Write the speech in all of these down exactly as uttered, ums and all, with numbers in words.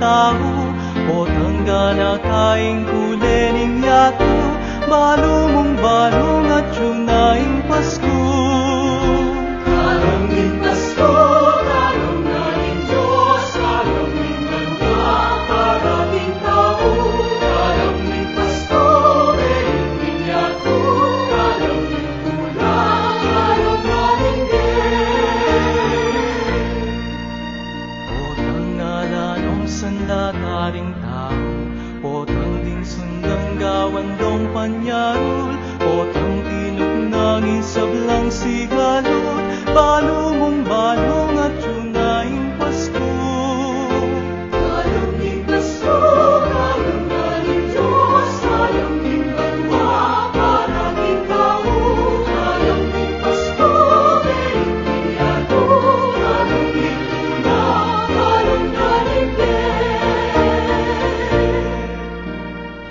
tau, potang gana karing kule ning yatu, balu mung balu ngan atyu na ing Pasku. Kalam ning Pasku, kalam na ning Dios, kalam ning banua, para king tau, kalam ning Pasku, balik ning yatu, kalam ning kula, kalam na ning Dios. Potang ala nung sanda karing tau, potang ding sundang gawan dong panyarul, potang tinuknang ing sablang sigalud, balu mung balu ngan atyu na ing Pasku. Kalam ning Pasku, kalam na ning Dios, kalam ning banua, para king tau, kalam ning Pasku, balik ning yatu, kalam ning kula, kalam na ning Dios.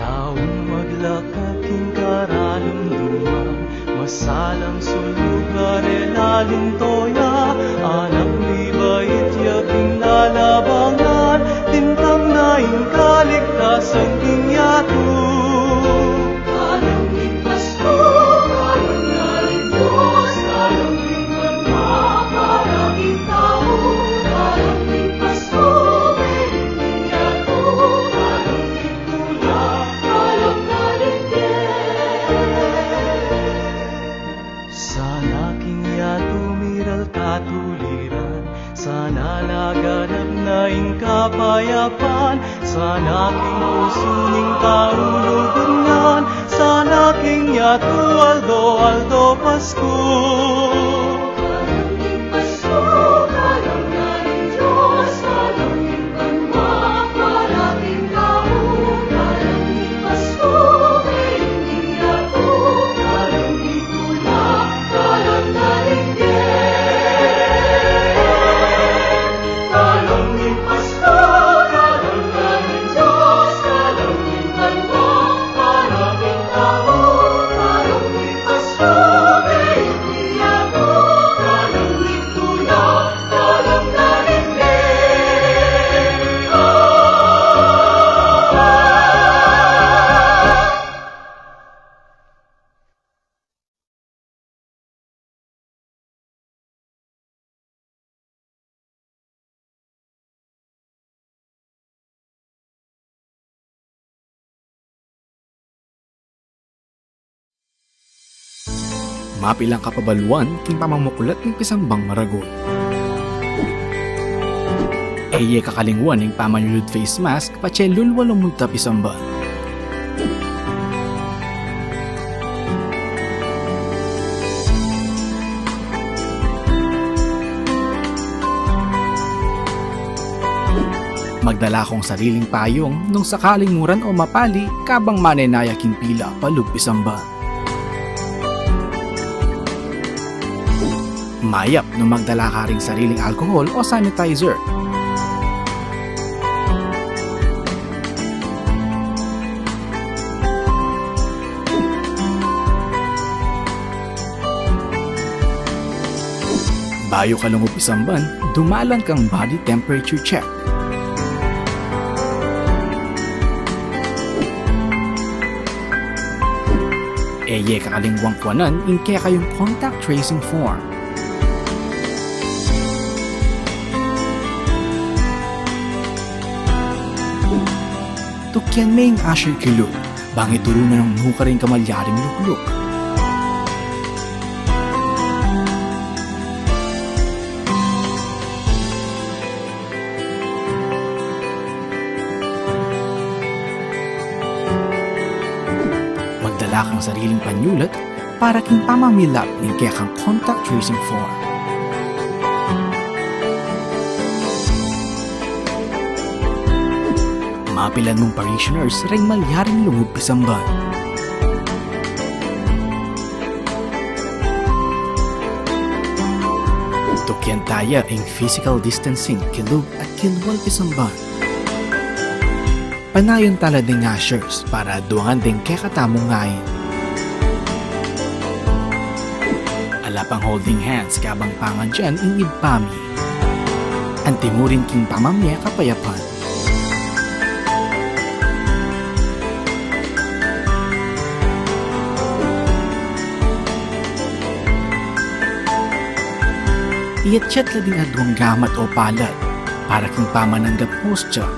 Taung maglakad king karalumduman, masalang sulu karela ning toya, anak mibait ya king lalabangan, lintang na ing kaligtasan king yatu. Kalam ning Pasku, kalam na ning Dios, kalam ning banua, para king tau, kalam ning Pasku, balik ning yatu, kalam ning kula, kalam na ning Dios. Sana king yatu miral katuliran, sana laganap na ing kapayapan, sana king pusu ning tau lugud ngan, sana king yatu aldo-aldo Pasku. Kalam ning Pasku, kalam na ning Dios, kalam ning banua, para king tau, kalam ning Pasku, balik ning yatu, kalam ning kula, kalam na ning Dios. Kalam ning Pasku, kalam na ning Dios, kalam ning banua, para king tau, kalam ning Pasku, balik ning yatu, kalam ning kula, kalam na ning Dios. Mapilan kapabaluan king pamamuklat ning pisambang maragul. E ye kakalingwan ing pamanyulud face mask patse lulwa lumunta pisamban. Magdala kong sariling payung nung sakaling muran o mapali kabang manenaya king pila palub pisamban. Mayap nung magdala ka ring sariling alcohol o sanitizer. Bayu ka lungub pisamban, dumalan kang body temperature check. E ye kakalingwang kuanan ing kekayung contact tracing form. Tukian me ing usher kilub, bang ituru na nung nukarin kamalyaring lukluk. Magdala kang sariling panyulat para king pamamilap ning kekang contact tracing form. Mapilan mung parishioners ring malyaring lungub pisamban. Tukian taya ing physical distancing kilub at kilwal pisamban. Panayan tala ding ushers para duangan ding kekatamung ngain. Ala pang holding hands kabang pangadyan ing ibpa mi. Antimurin king pamamye kapayapan. Iyatyat la ding aduang gamat o palad para king pamananggap hostya.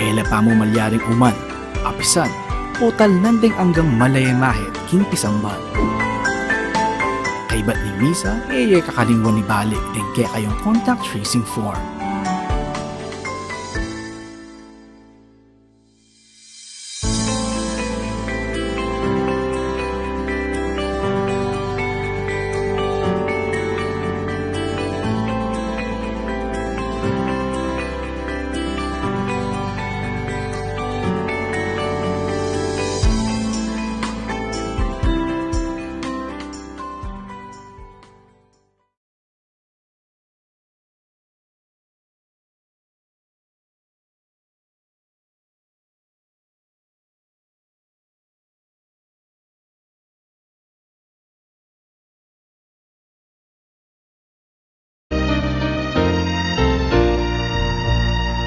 E la pamumalyaring uman, apisan, o talnan deng anggang malayamahit king pisamban. Kaybat ning misa, e ye kakalingwan ibalik deng kekayung contact tracing form.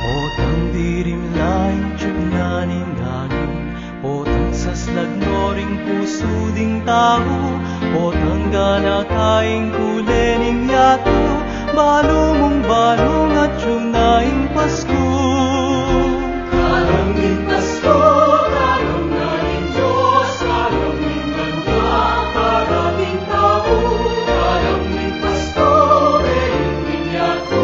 Potang dirimla ing tiug na ning angin, potang saslag no ring pusu ding tau, potang ganaka ing kule ning yatu, balu mung balu ngan atyu na ing Pasku. Kalam ning Pasku, kalam na ning Dios, kalam ning banua, para king tau, kalam ning Pasku, belu ning yatu,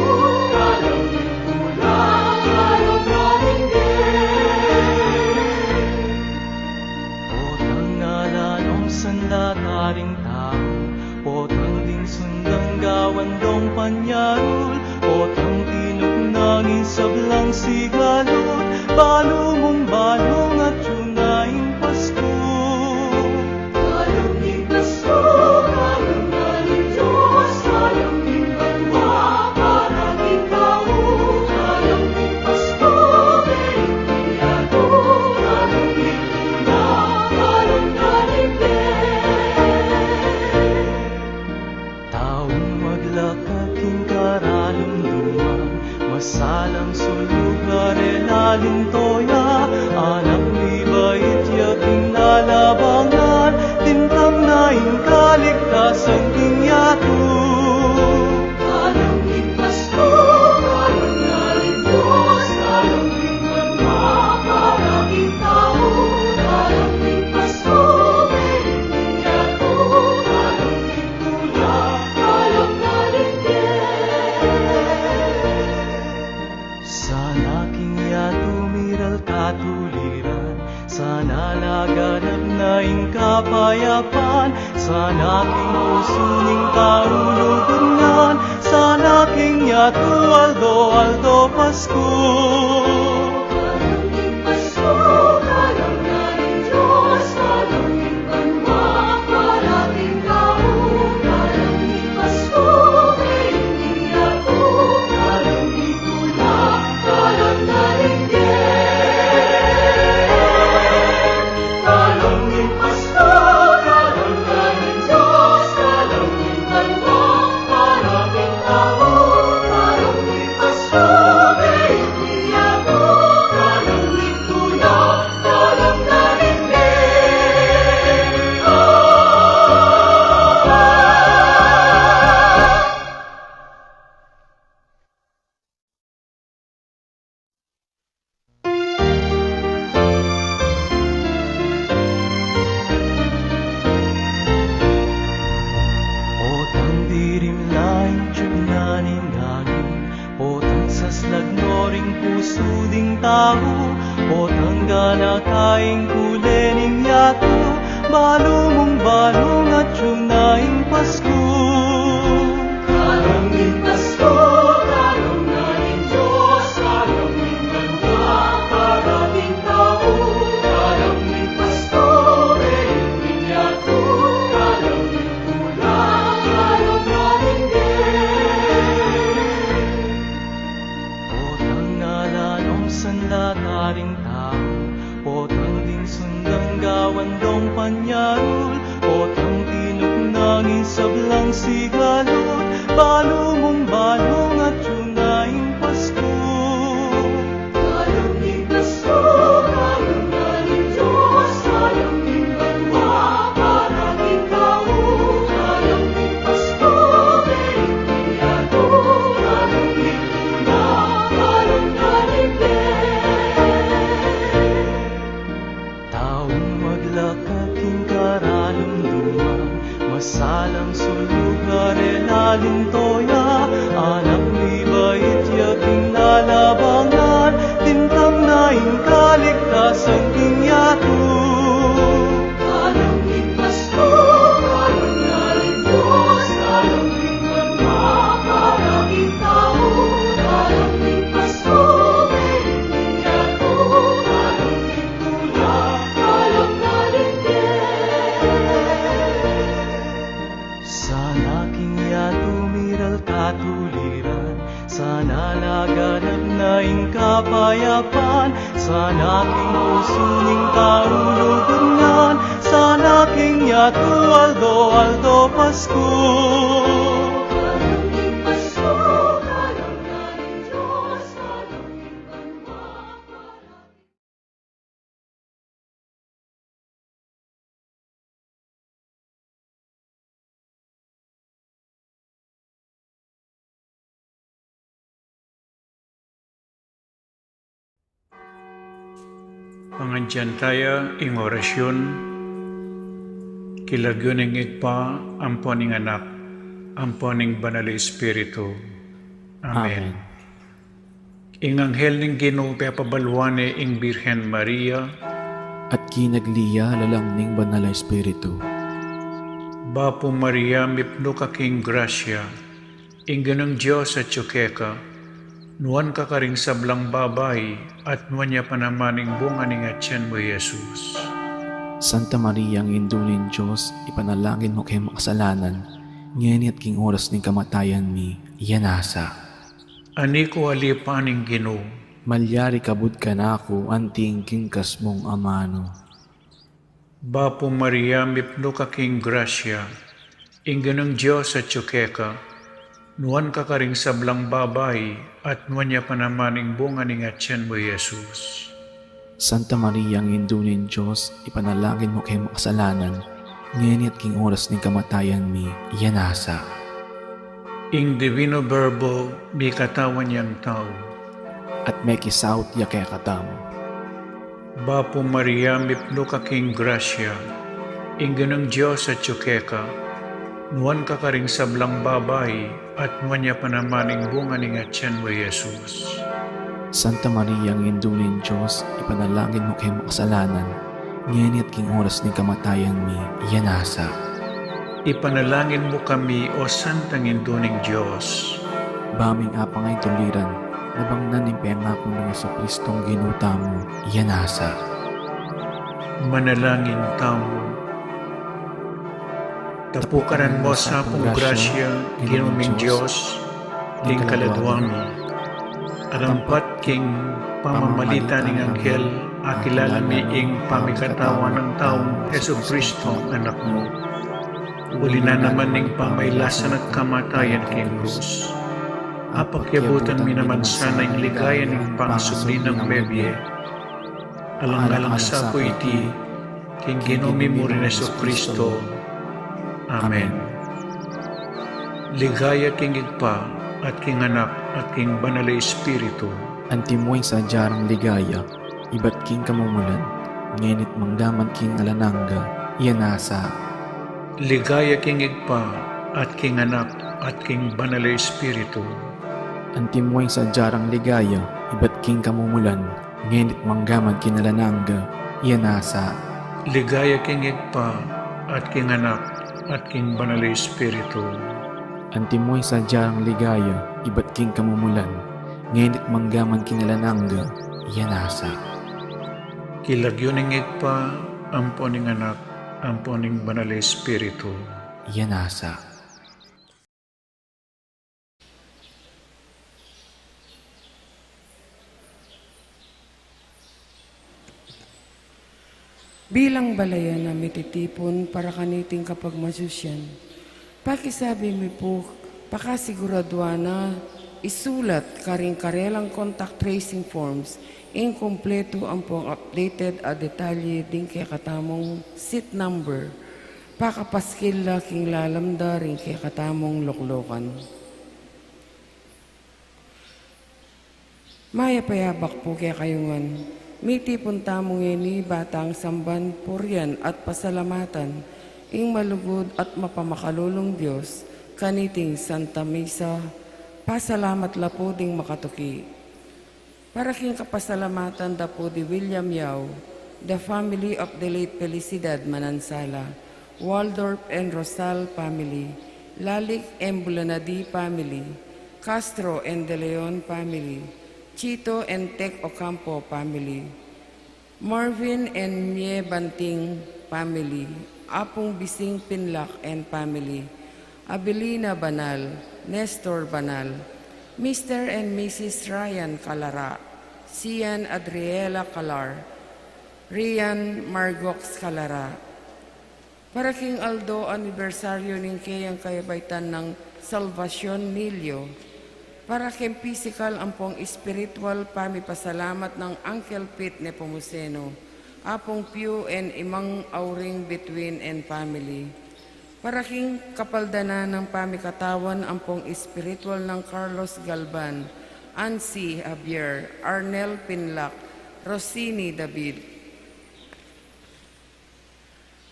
kalam ning tula, kalam na ning Dios. Potang ala nong sanla karing tau, potang ding sundang gawan dong panyarul, potang tinug nang ing sablang sigalut, balu mung balu ngan atyu na ing Pasku. Kalam ning Pasku, kalam na ning Dios, kalam ning banua, para king tau, kalam ning Pasku, belu ning yatu, kalam ning tula, kalam na ning Dios. Taung maglakad king karalumluman, masalang sulug karela ning toya, anak mibait ya king lalabangan, lintang na ing kaligtasan king yatu. Kalam ning Pasku, kalam na ning Dios, kalam ning banua, para king tau, kalam ning Pasku, belu ning yatu, kalam ning tula, kalam na ning Dios. Sana king yatu miral katuliran, sana laganap na ing kapayapan, sana king pusu ning tau lugud ngan, sana king yatu aldo-aldo Pasku. Kalam ning Pasku, kalam na ning Dios, kalam ning banua, para king tau, kalam ning Pasku, belu ning yatu, kalam ning tula, kalam na ning Dios. Kalam ning Pasku, kalam na ning Dios, kalam ning banua, para king tau, kalam ning Pasku, belu ning yatu, kalam ning tula, kalam na ning Dios. Potang dirimla ing tiug na ning angin, potang saslag no ring pusu ding tau, potang ganaka ing kule ning yatu, balu mung balu ngan atyu na ing Pasku. Kalam ning Pasku, kalam na ning Dios, kalam ning banua, para king tau, kalam ning Pasku, belu ning yatu, kalam ning tula, kalam na ning Dios. Potang ala nong sanla karing tau, potang ding sundang gawan dong panyarul, potang tinug nang ing sablang sigalut, balu mung balu ngan atyu na ing Pasku. Kalam ning Pasku, kalam na ning Dios, kalam ning banua, para king tau, kalam Salang sulu karela linto ya, anak mi bait ya king lalabangan, lintang na ing kaligtasan king yatu. Kalang ning Pasko, kalang na ning Dios, kalang ning banua, kalang ning tau, kalang ning Pasko, kalang ning yatu, kalang ning tula, kalang na ning Dios. Sana king yatu miral katuliran, sana laganap na ing kapayapan, sana king pusu ning tau lugud ngan, sana king yatu aldo-aldo Pasko. Pangadyan taya ing orasyun, king lagyu ning Ibpa, ampo ning Anak, ampo ning Banal a Espiritu. Amen. Amen. Ing anghel ning Ginu pepabaluan ne ing Birhen Maria. At kinagli ya lalam ning Banal a Espiritu. Bapu Maria, mipnu ka king grasya, ing Ginung Dios atyu keka, nuan ka karing sablang babai, at nuan ya pa naman ing bunga ning atyan mu, Jesus. Santa Maria, Indu ning Dios, ipanalangin mu keng makasalanan, ngeni at king oras ning kamatayan mi. Amen. Ani ku alipan ing Ginu. Malyari kabud kanaku anti ing kingkas mung amanu. Bapu Maria, mipnu ka king grasya, ing Ginung Dios atyu keka, nuan ka karing sablang babai, at nuan ya pa naman ing bunga ning atyan mu, Jesus. Santa Maria, Indu ning Dios, ipanalangin mu keng makasalanan, ngeni at king oras ning kamatayan mi. Amen. Ing Divino Verbo mikatawan yang tau. At mekisaut ya kekatamu. Bapu Maria, mipnu ka king grasya, ing Ginung Dios atyu keka, nuan ka karing sablang babai, at nuan ya pa naman ing bunga ning atyan mu, Jesus. Santa Maria, Indu ning Dios, ipanalangin mu keng makasalanan, ngeni at king oras ning kamatayan mi. Amen. Ipanalangin mu kami, O Santang Indu ning Dios. Ba ming apang ay tuliran, nabangnan ning pengaku nang Jesucristong Ginu tamu. Amen. Manalangin tamu. Tapukaran mu sa pung grasya, Ginu ming Dios, king kaladua mi. Arampat king pamamalit ning anghel, akilala mi ing pamikatawan nang taung Jesucristo, Anak mu. Uli na naman ning pamailasan at kamatayan king krus, apakyabutan mi naman sana ing ligaya ning pangasubli nang mebie. Alang-alang sa pu iti, king Ginu mi mu ring Jesucristo. Amen. Ligaya king Ibpa, at king Anak, at king Banal a Espiritu. Antimo ing sadya rang ligaya, ibat king kamumulan, ngeni't manggaman king alang angga. Amen. Ligaya king Ibpa, at king Anak, at king Banal a Espiritu. Antimo ing sadya rang ligaya, ibat king kamumulan, ngeni't manggaman king alang angga. Amen. Ligaya king Ibpa, at king Anak, at king Banal a Espiritu. Antimo ing sadya rang ligaya, ibat king kamumulan, ngeni't manggaman king alang angga. Amen. King lagyu ning Ibpa, ampo ning Anak, ampo ning Banal a Espiritu. Amen. Bilang balayan a mititipun para kaniting kapagmasusyan, pakisabi mi pu, pakasiguraduan na isulat karing karelang contact tracing forms ing kumpletu ampong updated a detalye ding kekatamung seat number, pakapaskil la king lalam da ring kekatamung loklokan. Mayap a yabak pu kekayu ngan. Mitipun tamu ngeni ba tang samban, purian at pasalamatan Ing malugud at mapamakalulung Dios, kaniting Santa Misa, pasalamat la pu ding makatuki. Para king kapasalamatan da pu di William Yao, the family of the late Felicidad Manansala, Waldorf and Rosal family, Lalic and Bulanadi family, Castro and De Leon family, Chito and Tec Ocampo family, Marvin and Mie Banting family, Apung Bising Pinlac and family, Abilina Banal, Nestor Banal, Mister and Missus Ryan Calara, Sian Adriela Calar, Rian Margox Calara. Para king aldo anibersaryo ning keyang kayabaitan nang Salvacion Nilio, para king pisikal ampong espiritual pamipasalamat nang Uncle Pete Nepomuceno, Apung Piu and Imang Auring Between and family. Para king kapaldanan nang pamikatawan ampong espiritual nang Carlos Galban, Ansi Javier, Arnel Pinlac, Rosini David.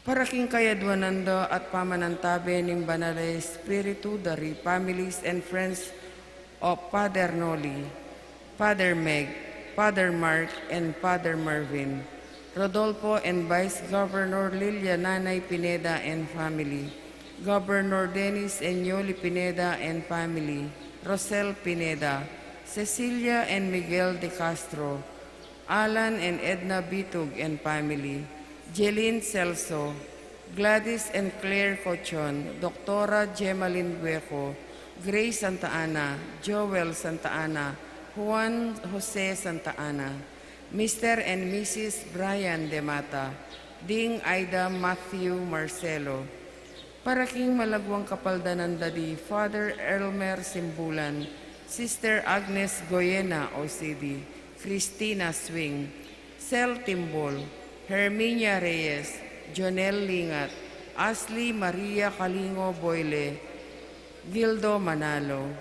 Para king kayadwanan da at pamanantabe ning Banal a Espiritu, the families and friends of Father Noli, Father Meg, Father Mark, and Father Marvin, Rodolfo and Vice Governor Lilia Nanay Pineda and family, Governor Dennis and Yoli Pineda and family, Rosel Pineda, Cecilia and Miguel de Castro, Alan and Edna Bitug and family, Jeline Celso, Gladys and Claire Cochon, Doktora Gemaline Gueco, Grace Santa Ana, Joel Santa Ana, Juan Jose Santa Ana, Mister and Missus Brian Demata, Ding Aida Matthew Marcelo, Para king malagwang kapaldanan da di Father Elmer Simbulan, Sister Agnes Goyena O C D, Christina Swing, Sel Timbol, Herminia Reyes, Jonel Lingat, Ashley Maria Kalingo Boyle, Gildo Manalo.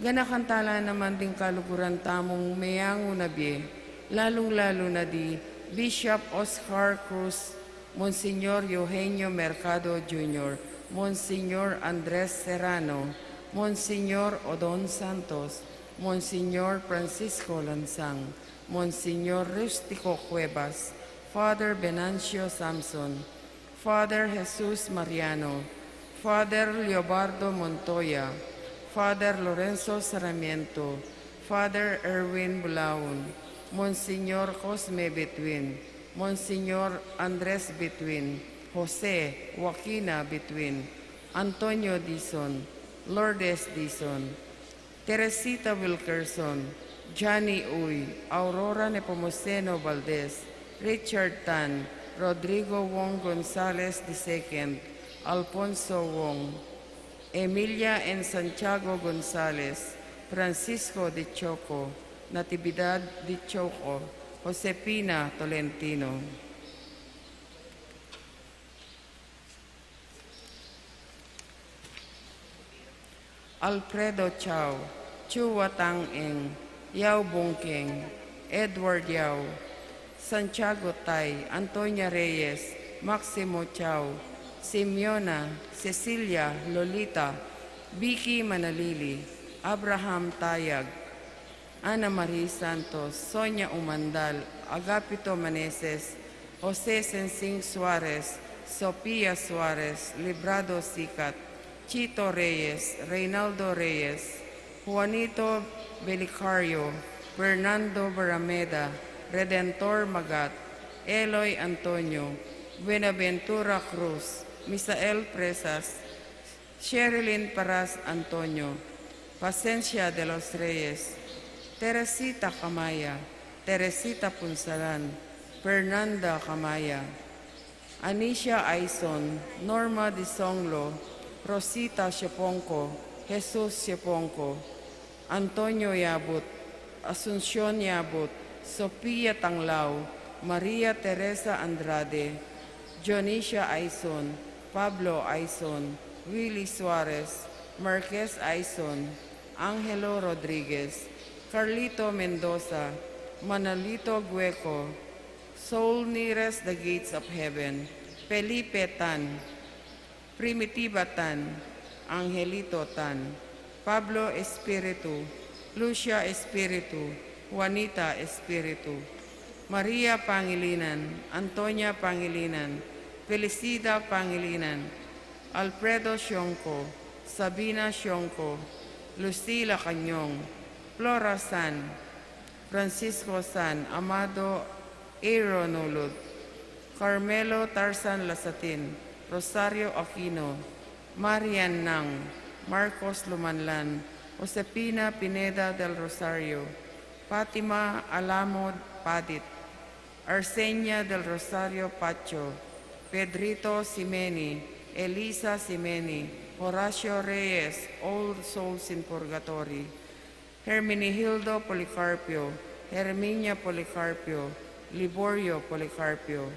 Ganakan tala naman ding kaluguran tamung meyangu na bie, lalung-lalu na di Bishop Oscar Cruz, Monsignor Eugenio Mercado Junior, Monsignor Andres Serrano, Monsignor Odon Santos, Monsignor Francisco Lansang, Monsignor Rustico Cuevas, Father Venancio Samson, Father Jesus Mariano, Father Leobardo Montoya, Father Lorenzo Sarmiento, Father Erwin Bulaon, Monsignor Cosme Betwin, Monsignor Andres Betwin, Jose Joaquina Betwin, Antonio Dizon, Lourdes Dizon, Teresita Wilkerson, Johnny Uy, Aurora Nepomuceno Valdez, Richard Tan, Rodrigo Wong Gonzalez the second, Alfonso Wong, Emilia and Santiago Gonzalez, Francisco de Choco, Natividad de Choco, Josefina Tolentino. Alfredo Chao, Chua Tang Eng, Yao Bungkeng, Edward Yao, Santiago Tai, Antonia Reyes, Maximo Chao, Simeona, Cecilia, Lolita, Vicky Manalili, Abraham Tayag, Ana Marie Santos, Sonia Umandal, Agapito Maneses, Jose Sensing Suarez, Sofia Suarez, Librado Sikat, Chito Reyes, Reynaldo Reyes, Juanito Belicario, Fernando Barrameda, Redentor Magat, Eloy Antonio, Buenaventura Cruz, Misael Presas, Sherilyn Paras Antonio, Pasencia de los Reyes, Teresita Camaya, Teresita Punsalan, Fernanda Camaya, Anicia Aison, Norma Disonglo, Rosita Siaponco, Jesus Siaponco, Antonio Yabut, Asuncion Yabut, Sofia Tanglao, Maria Teresa Andrade, Dionisia Aison, Pablo Aison, Willie Suarez, Marquez Aison, Angelo Rodriguez, Carlito Mendoza, Manolito Gueco, Soul Nearest the Gates of Heaven, Felipe Tan, Primitiba Tan, Angelito Tan, Pablo Espiritu, Lucia Espiritu, Juanita Espiritu, Maria Pangilinan, Antonia Pangilinan, Felicida Pangilinan, Alfredo Siongco, Sabina Siongco, Lucila Cañong, Flora San, Francisco San, Amado Aaron Ulud, Carmelo Tarzan Lasatin, Rosario Aquino, Marian Nang, Marcos Lumanlan, Josefina Pineda del Rosario, Fatima Alamo Padit, Arsenia del Rosario Pacho, Pedrito Simeni, Elisa Simeni, Horacio Reyes, all souls in purgatory, Herminihildo Policarpio, Herminia Policarpio, Liborio Policarpio,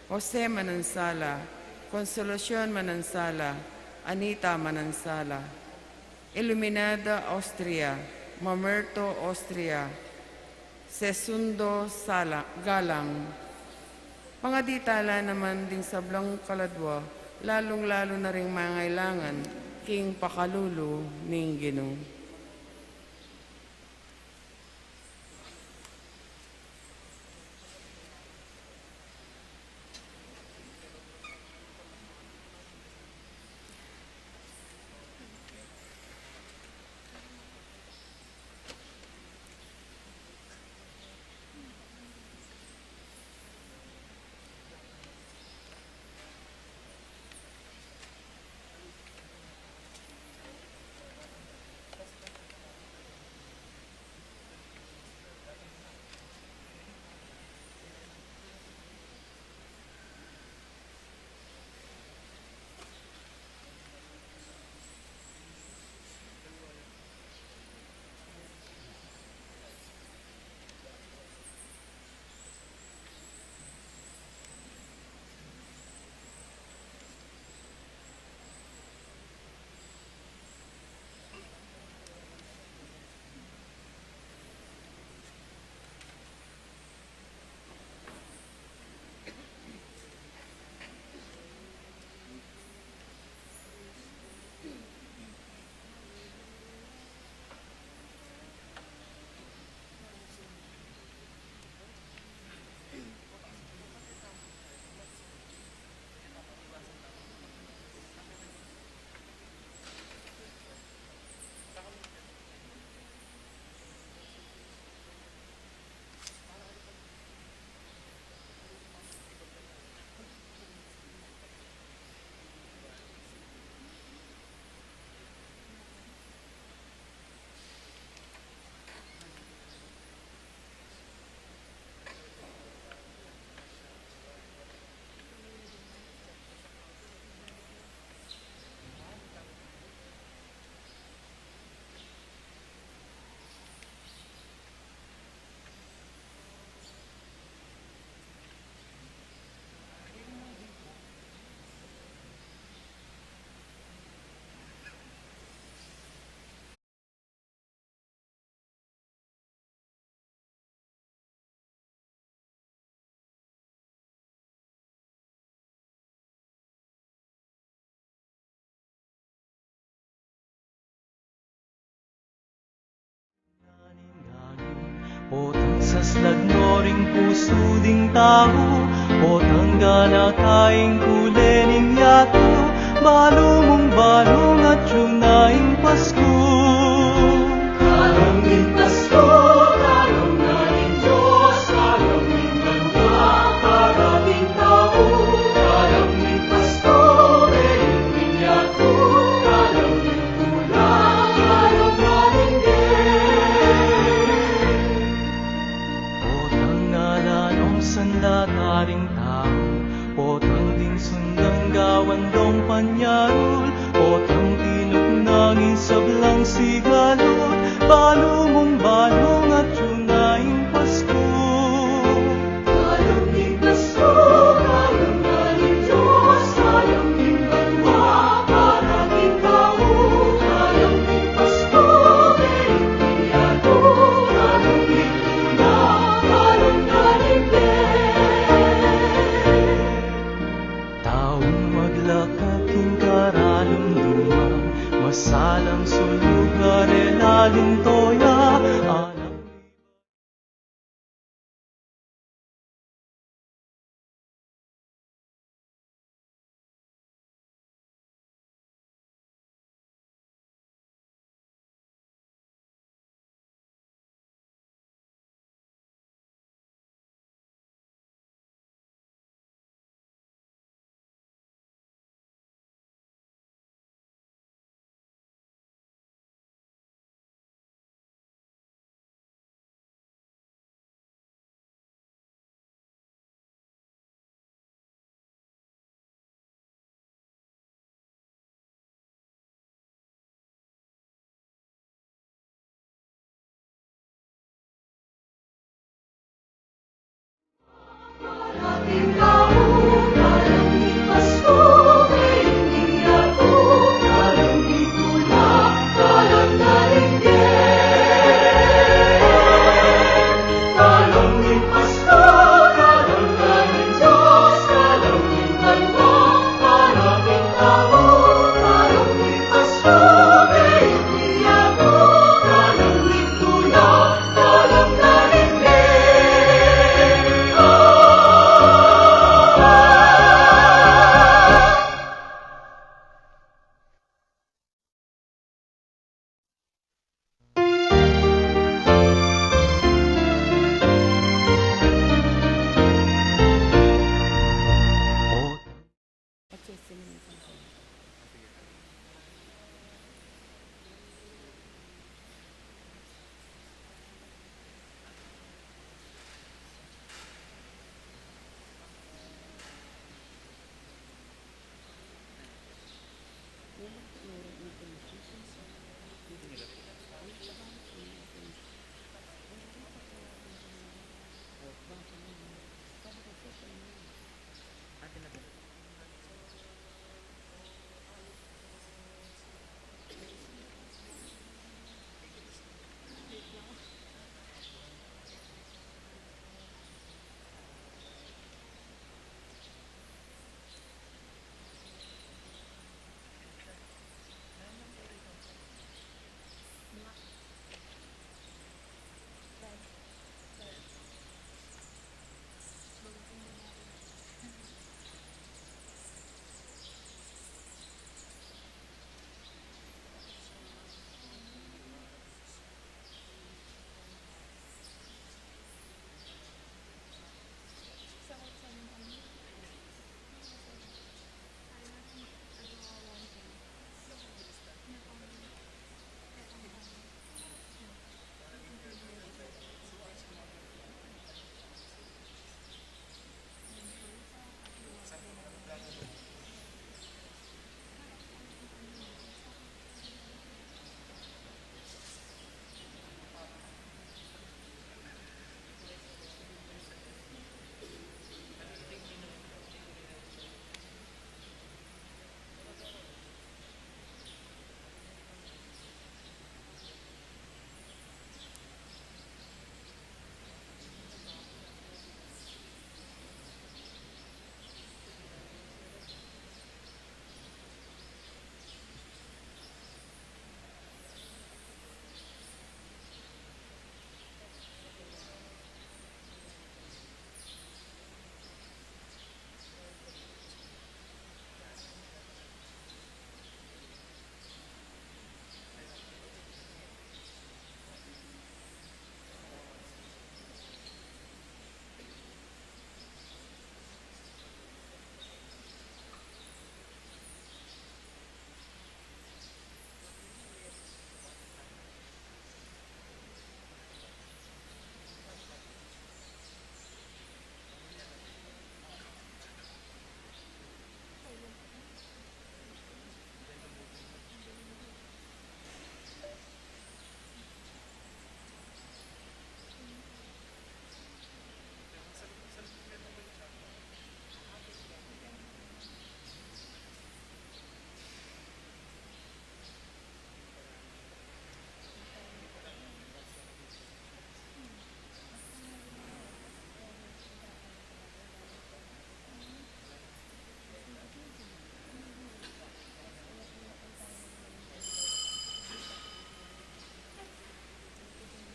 Jose Manansala, Consolacion Manansala, Anita Manansala, Iluminada Austria, Mamerto Austria, Sesundo Sala, Galang. Pangaditala naman ding sablang kaladwa, lalung-lalu na ring mangailangan king pakalulu ning Ginu. Potang saslag no ring pusu ding tau, potang ganaka ing kule ning yatu, balu mung balu ngan atyu na ing Pasku. Kalam ning Pasku, kalam na ning Dios, kalam ning banua, kalam ning tau, kalam ning Pasku, kalam ning yatu, kalam ning tulang, kalam na ning Dios. Potang ala nong sanda taring tau, potang ding sundang gawan dong panyarul, potang tinuknang ing sablang sigalu, balu mung balu ngan atyu na ing Pasku. Kalam ning Pasku, kalam na ning Dios, kalam ning banua, kalam ning tau, kalam ning Pasku, kalam ning yatu, kalam ning tulang, kalam na ning Dios. Taung maglakad king Salang sulugar e lalinto ya, alang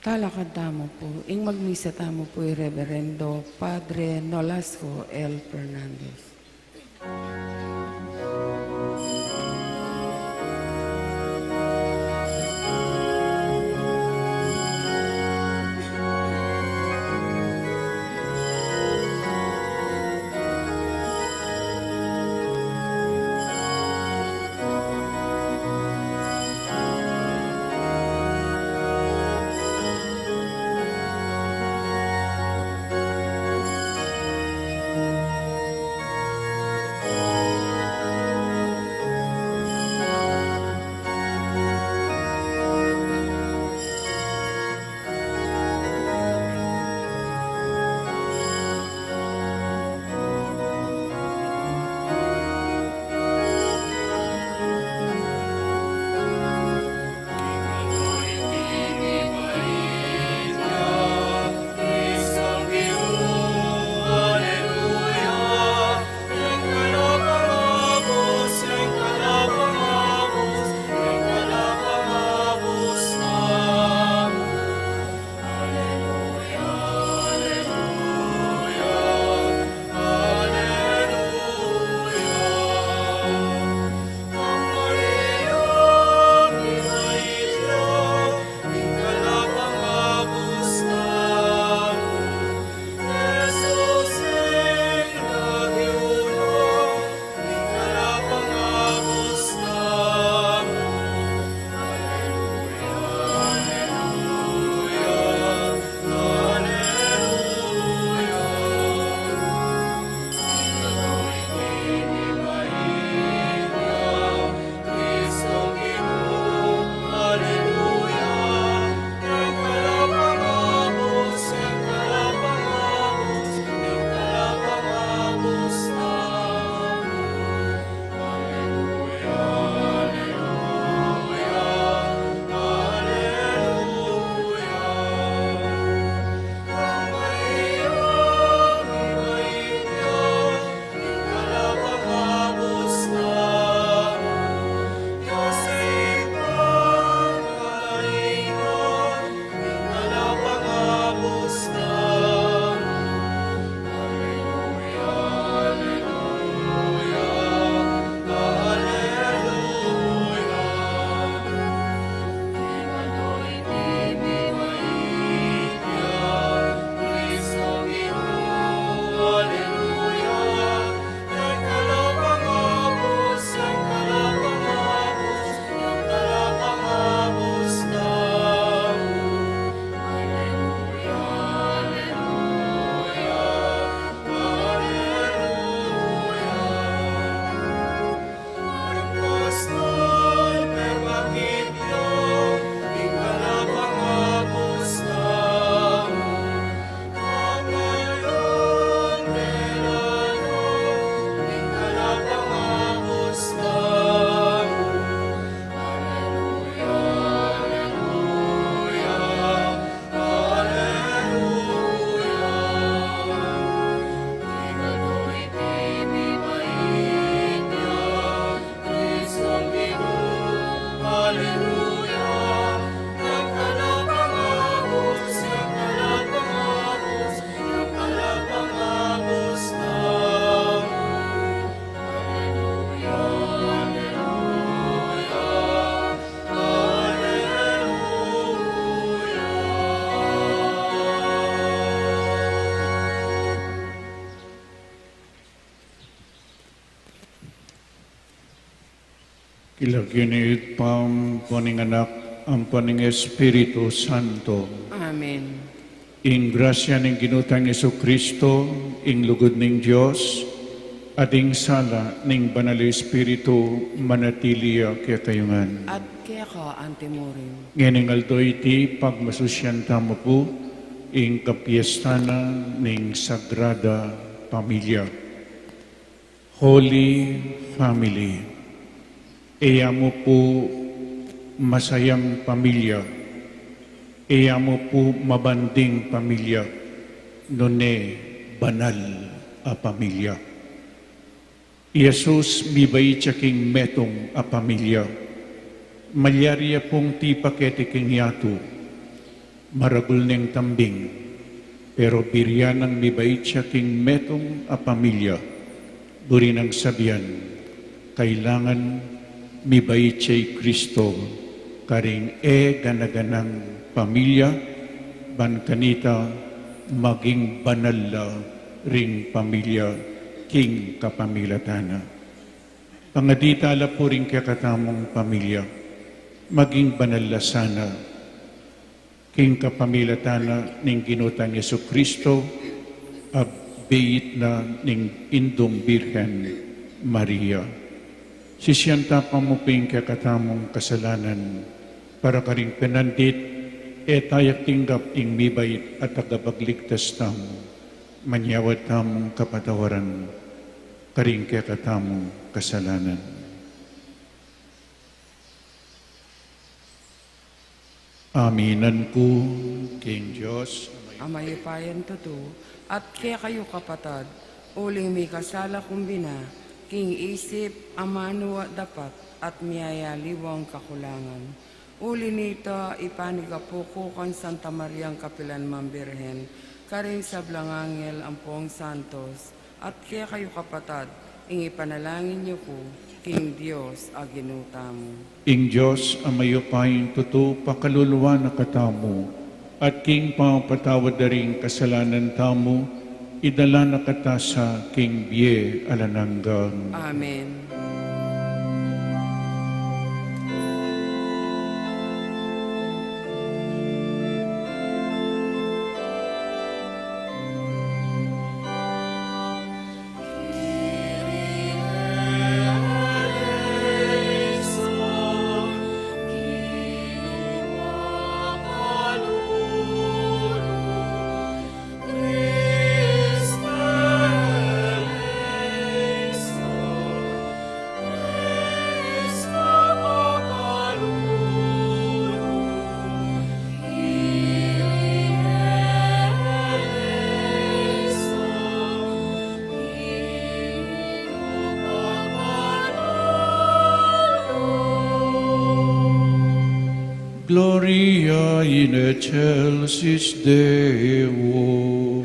Talakad tamu pu, ing magmisa tamu pu i Reverendo Padre Nolasco L. Fernandez. King lagyu ning Ibpa, ampo ning Anak, ampo ning Espiritu Santo. Amen. Ing grasya ning Ginu tang Jesucristo, ing lugud ning Dios, at ing sala ning Banal a Espiritu, manatili ya kekayu ngan. At keka antimurin. Ngening aldo iti, pagmasusyan tamu pu ing kapiestan na ning Sagrada Familia. Holy Family. E ya mu pu masayang pamilya, e ya mu pu mabanding pamilya, nune banal a pamilya. I Jesus mibait ya king metung a pamilya. Malyari ya pung tipa keti king yatu. Maragul neng tambing, pero burian nang mibait ya king metung a pamilya. Buri nang sabian, kailangan mibait ya i Kristo karing e gana-ganang pamilya, ban kanita maging banal la ring pamilya king kapamilatan na. Pangadita la pu ring kekatamung pamilya, maging banal la sana king kapamilatan na ning Ginu tang Jesucristo, a beit na ning Indung Birhen Maria. Sisian ta pa mu pu ing kekatamung kasalanan, para karing penandit e ta ya tinggap ing mibait a tagapagligtas tamu. Manyawad tamung kapatawaran karing kekatamung kasalanan. Aminan ku king Dios a mayupayang tutu, at kekayu kapatad, uling mikasala kung bina, king isip, amanu at dapat, at miyayaliwang kakulangan. Uli nita, ipanigapu ku kang Santa Mariang kapilan man Birhen, karing sablang anghel ampong santos, at kekayu kapatad, ing ipanalangin yu ku king Dios a Ginu tamu. Ing Dios a mayupayang tutu pakaluluan na katamu, at king pamapatawad da ring kasalanan tamu, idala na kata sa king bie alang angga. Amen. Gloria in excelsis Deo.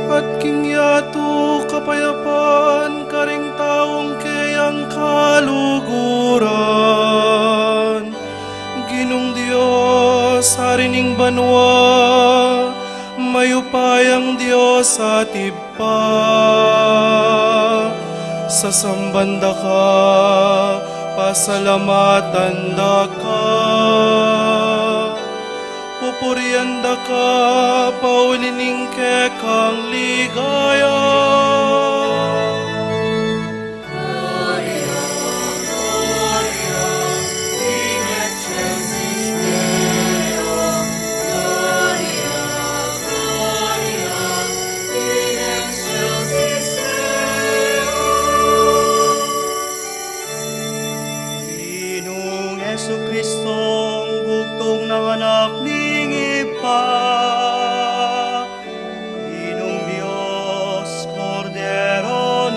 At king yatu kapayapan karing taung keyang kaluguran. Ginung Dios, Ari ning banua, mayupayang Dios at Ibpa, sasamban da ka, pasalamatan da ka, pupurian da ka, pauli ning kekang ligaya. Ginung Jesucristong bugtung nang Anak ning Ibpa, Ginung Dios, Kordero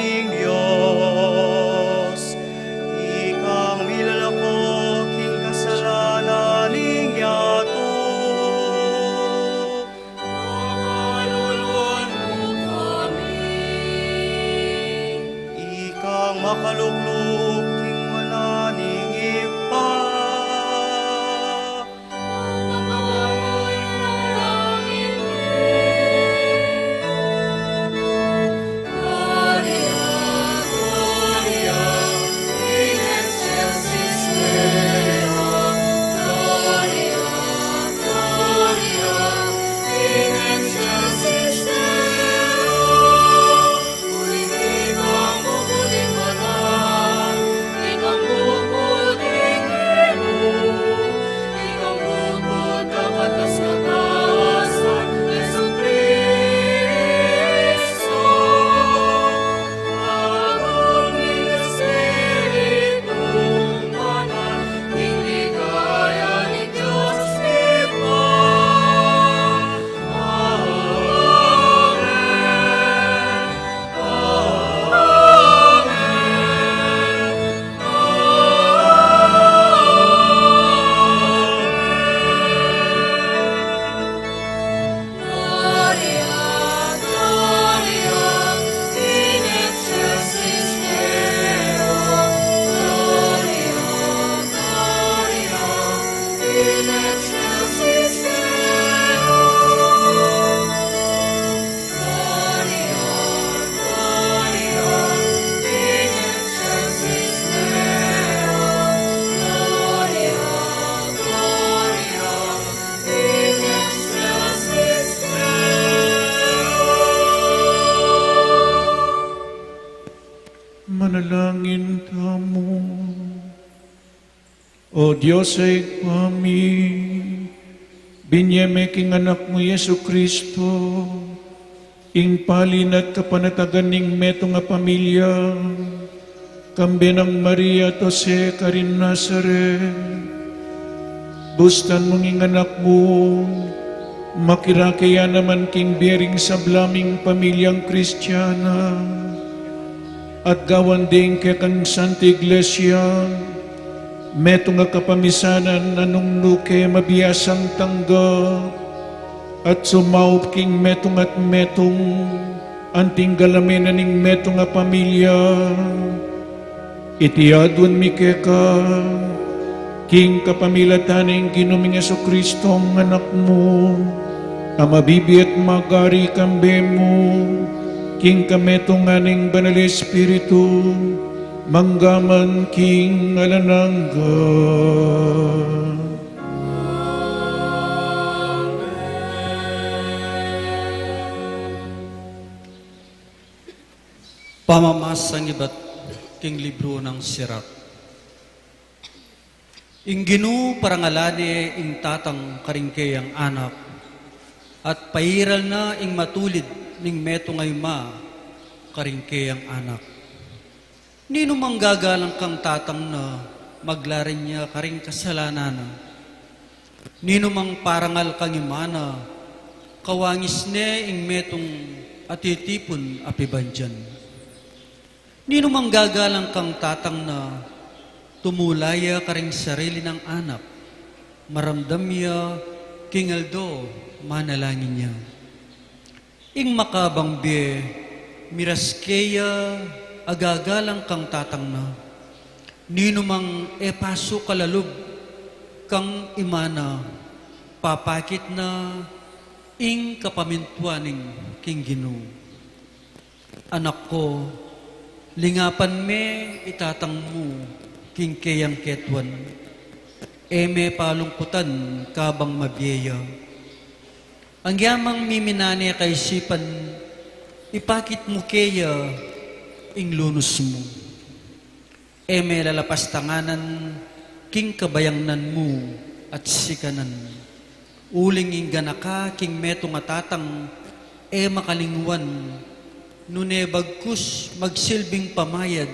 O Dios, Ibpa mi, binie me king Anak mu Jesucristo ing pali na at kapanatagan ning metung a pamilya, kambe nang Maria at Jose karin Nazaret. Bustan mung ing Anak mu makirake ya naman king bie ring sabla ming pamilyang Kristiana, at gawan de ing kekang Santa Iglesia metung a kapamisanan a nung nu ke mabiasang tanggap, at sumaup king metung at metung, anting galamen na ning metung a pamilya. Iti aduan mi keka, king kapamilatan ning Ginu ming Jesucristo, Anak mu, a mabibie at magari kambe mu, king kametungan ning Banal Espiritu, mangga man king alang angga. Pamamasang ibat king libru nang Sirak. Ing Ginu parangalan ne ing tatang karing keyang anak, at pairal na ing matulid ning metung a ima karing keyang anak. Ninu mang gagalang kang tatang na, maglarin ya karing kasalanan na. Ninu mang parangal kang ima na, kawangis ne ing metung a titipun a pibandian. Ninu mang gagalang kang tatang na, tumula ya karing sarili nang anak, maramdam ya king aldo manalangin ya. Ing makabang bie, miras keya a gagalang kang tatang na. Ninu mang e pasu kalalub kang ima na, papakit na ing kapamintuan ning king Ginu. Anak ko, lingapan me i tatang mu king keyang ketuan. E me palungkutan kabang mabie ya. Angyamang miminan ne kaisipan, ipakit mu keya ing lunus mu. E me lalapastanganan king kabayangnan mu at sikanan. Uling ing ganaka king metung a tatang e makalingwan, nune bagkus magsilbing pamayad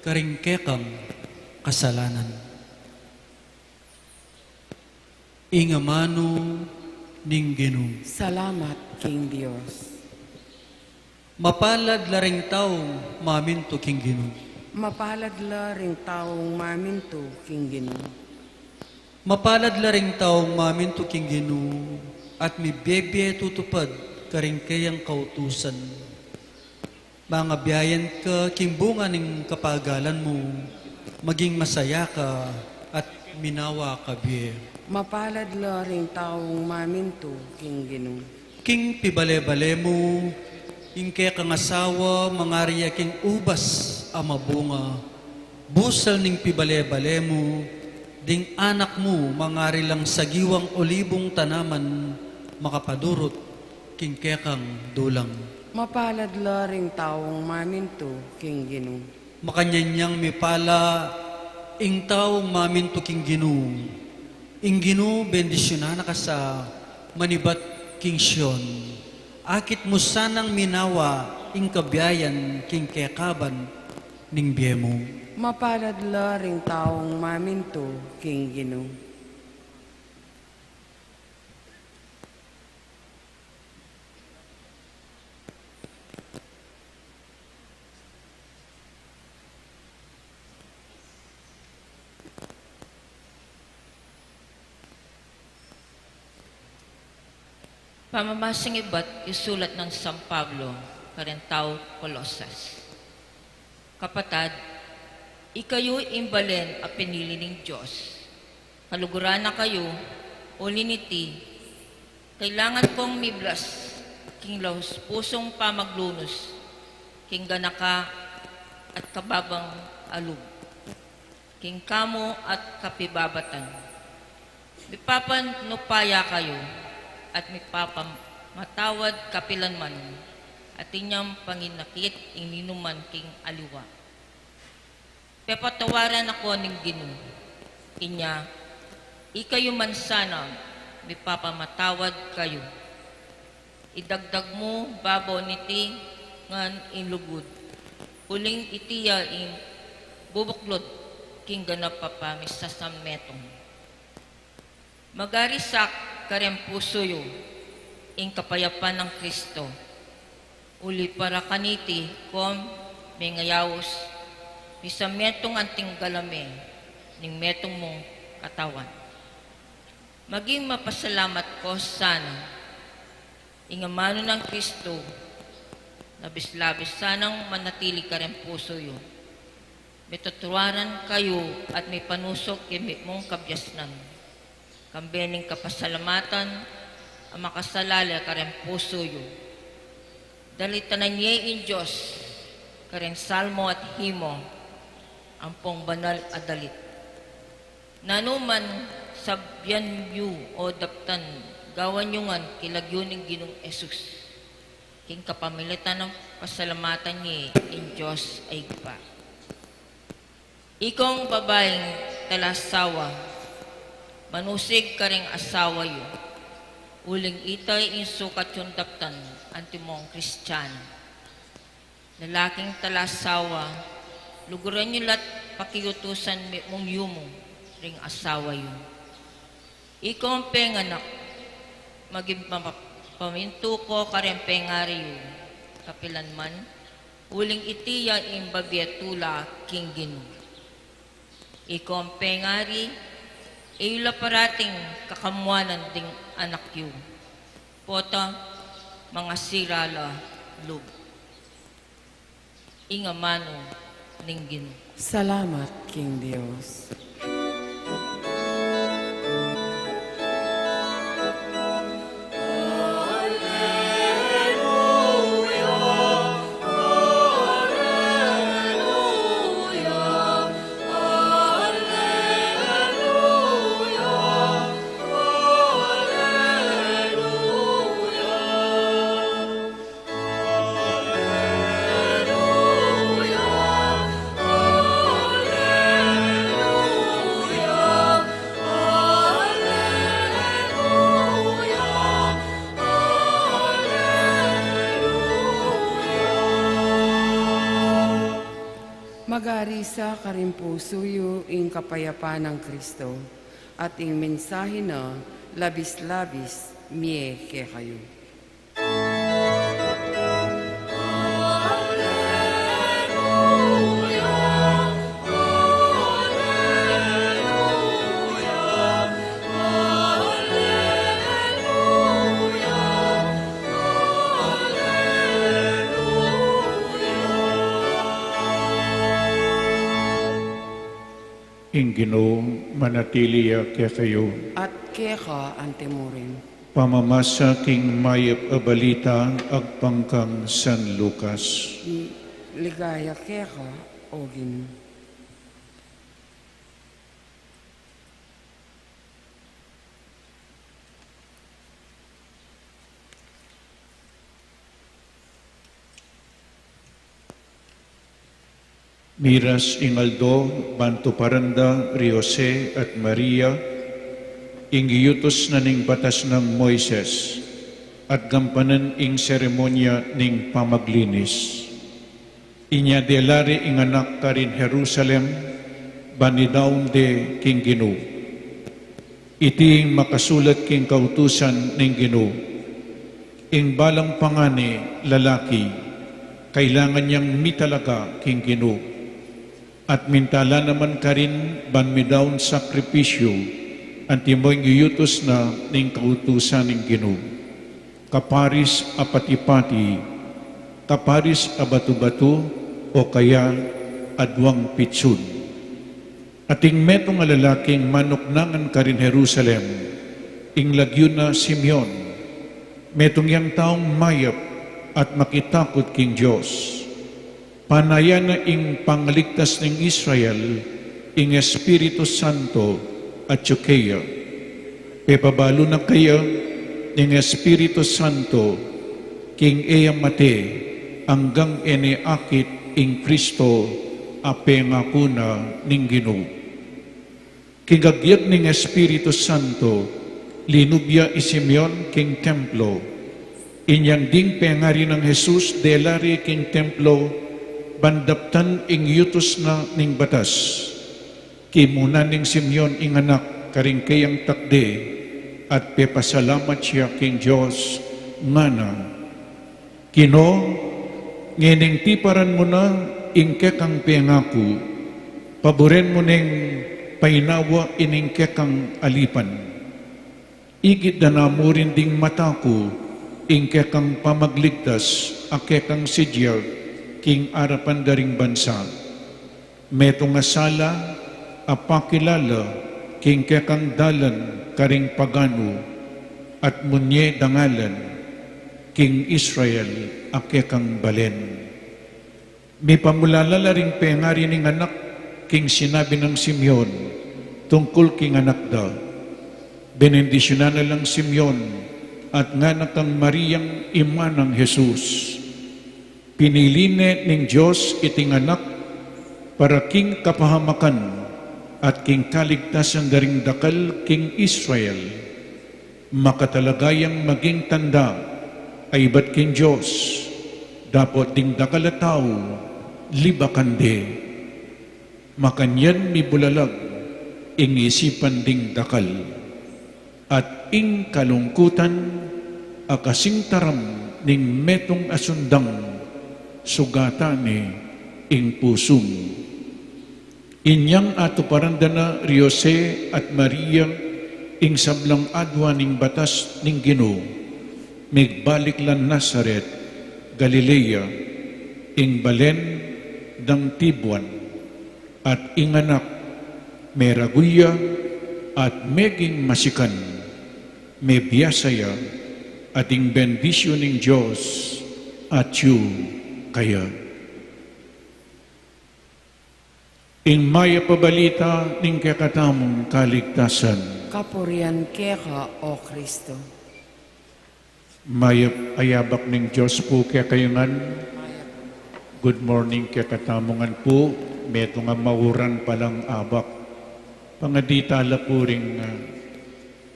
karing kekang kasalanan. Ing amanu ning Ginu. Salamat king Dios. Mapalad la ring taung mamintu king Ginu. Mapalad la ring taung mamintu king Ginu. Mapalad la ring taung mamintu king Ginu, at mibie-bie tutupad karing keyang kautusan. Mangabiayan ka king bunga ning kapagalan mu, maging masaya ka at minawa ka bie. Mapalad la ring taung mamintu king Ginu. King pibale-bale mu, ing kekang asawa mangari ya king ubas a mabunga. Busal ning pibale-bale mu, ding anak mu mangari lang sagiwang olibung tanaman, makapadurut king kekang dulang. Mapalad la ring taung mamintu king Ginu. Makanyan yang mipala ing taung mamintu king Ginu. Ing Ginu bendisyunan na ka sa manibat king Sion. Akit mu sanang minawa ing kabiayan king kekaban ning bie mu. Mapalad la ring taung mamintu king Ginu. Pamamasang ibat ing sulat nang San Pablo karing taga Colosas. Kapatad, ikayu ing balen a pinili ning Dios. Kaluguran na kayu, uli niti, kailangan kong miblas king laus pusung pamaglunus king ganaka at kababang a lub, king kamu at kapibabatan. Mipapanupaya kayu at mipapamatawad kapilan man atin yang panginakit ing ninuman king aliwa. Pepatawaran na ko ning Ginu. Inya, ikayu man sana, mipapamatawad kayu. Idagdag mu babo niti ngan ing lugud, uling iti ya ing bubuklud king ganap a pamisasametung. Magari sa kareng pusu yu ing kapayapan nang Kristo. Uli para kaniti, ikong mengayaus, misametung anting galame ning metung mung katawan. Maging mapasalamat ko sana ing amanu nang Kristo, labis-labis sanang manatili kareng pusu yu. Mitutuaran kayu at mipanusuk king mitmung kabiasnan, kambe ning kapasalamatan a makasalale kareng pusu yu. Dalitanan ye ing Dios kareng salmo at himo, ampong banal a dalit. Nanu man sabyan yu o daptan, gawan yu ngan king lagyu ning Ginung Jesus. King kapamilatan nang pasalamatan ye ing Dios a Ibpa. Ikong babaing talasawa, manusig kareng asawa yu, uling ita ing sukat yung daptan antimong Kristiano. Lalaking talasawa, luguran yu la't pakiutusan mitmung yumu ring asawa yu. Ikong penganak, maging mapa-, pamintu ko kareng pengari yu, kapilan man, uling iti ya ing babie tula king Ginu. Ikong pengari, e yu la parating kakamuanan ding anak yu. Pota, mangasira la lub. Ing amanu ning Ginu. Salamat king Dios. Magari sa karing pusu yu ing kapayapan nang Kristo, at ing mensahe na labis-labis mie kekayu. Ing Ginu manatili ya kekayu. At keka antimurin. Pamamasa king mayap a balita agpang kang San Lucas. Ligaya keka, O Ginu. Miras ing aldo, ban tuparan da ri Jose at Maria ing giyutus na ning batas nang Moises, at gampanan ing seremonya ning pamaglinis. Inya dela re ing anak karin Jerusalem, ban idaun de king Ginu. Iti ing makasulat king kautusan ning Ginu: Ing balang pangani lalaki, kailangan yang mitalaga king Ginu. At mintala naman karin ban midaun sakripisyu, antimo ing iyutus na ning kautusan ning Ginu. Kaparis a pati-pati, kaparis a batu-batu, o kaya aduang pitsun. At ing metung a lalaking manuknangan karin Jerusalem, ing lagyu na Simeon, metung yang taung mayap at makitakut king Dios. Panayan na ing pangaligtas ning Israel, ing Espiritu Santo, atyu keya. Pepabalu na kaya ning Espiritu Santo, king e ya mate, anggang e ne akit ing Kristo a pengaku na ning Ginu. Igagyag ning Espiritu Santo, linub ya i Simeon king templo. Inyang ding pengari nang Jesus, dela re king templo, ban daptan ing yutus na ning batas. Kimunan neng Simeon ing anak karing keyang takde, at pepasalamat ya king Dios, ngana: Ginu, ngening tiparan mu na ing kekang pengaku, paburen mu neng painawa ining kekang alipan. Ikit da na murin ding mata ku ing kekang pamagligtas a kekang sidyag king arapan da ring bansa. Metung a sala a pakilala king kekang dalan karing paganu, at munye dangalan king Israel a kekang balen. Mipamulala la ring pengari ning anak king sinabi nang Simeon tungkul king anak da. Benendisyunan na lang Simeon at ngana kang Mariang ima nang Jesus: Pinili ne ning Dios iting anak para king kapahamakan at king kaligtasan da ring dakal king Israel. Makatalaga yang maging tanda a ibat king Dios, dapot ding dakal a tau libakan de. Makanyan mibulalag ing isipan ding dakal, at ing kalungkutan a kasing taram ning metung a sundang, sugatan ne ing pusu mu. Inyang atuparan da na ri Jose at Maria ing sablang adua ning batas ning Ginu, migbalik lan Nazaret, Galilea, ing balen dang tibuan. At ing anak meragu ya at meging masikan, mebiasa ya, at ing bendisyu ning Dios atyu kaya. Ing mayap a balita ning kekatamung kaligtasan. Kapurian keka, O Kristo. Mayap a yabak ning Dios pu kekayu ngan. Good morning kekatamu ngan pu. Metung a mauran pa lang abak. Pangadi tala pu ring, ah,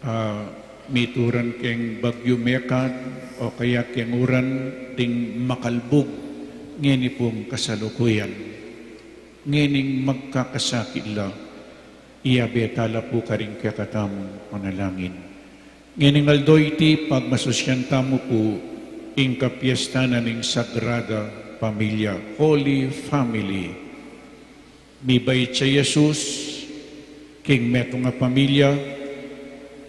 ah, mituran keng bagyu mekad o kaya keng uran ding makalbug ngeni pung kasalukuyan. Ngening magkakasakit la, iyabe tala pu karing kekatamung panalangin. Ngening aldo iti, pagmasusyan tamu pu ing kapiestan na ning Sagrada Familia, Holy Family. Mibait ya i Jesus king metung a pamilya.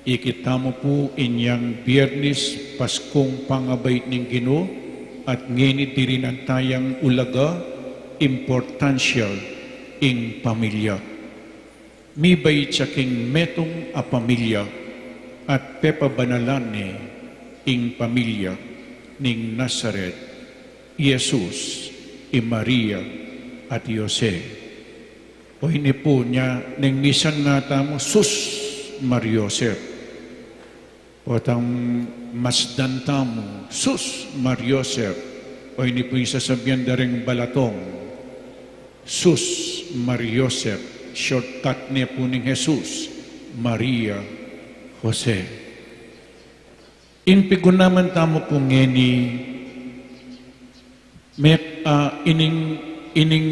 Ikit tamu pu inyang Biernis, Paskung pangabait ning Ginu, at ngeni dirinan tayang ulaga, importansya ing pamilya. Mibait ya king metung a pamilya at pepabanalan ne ing pamilya ning Nazaret, i Jesus, i Maria, at i Jose. O ini pu nya, neng misan nga tamu, sus, Mar Joseph. Potang masdan tamu, sus, Mar Joseph. O ini pu ing sasabian da ring balatong, sus, Mar Joseph. Shortcut ne pu ning Jesus, Maria, Jose. Ing pigunaman tamu pu ngeni, me-, ah, ining, ining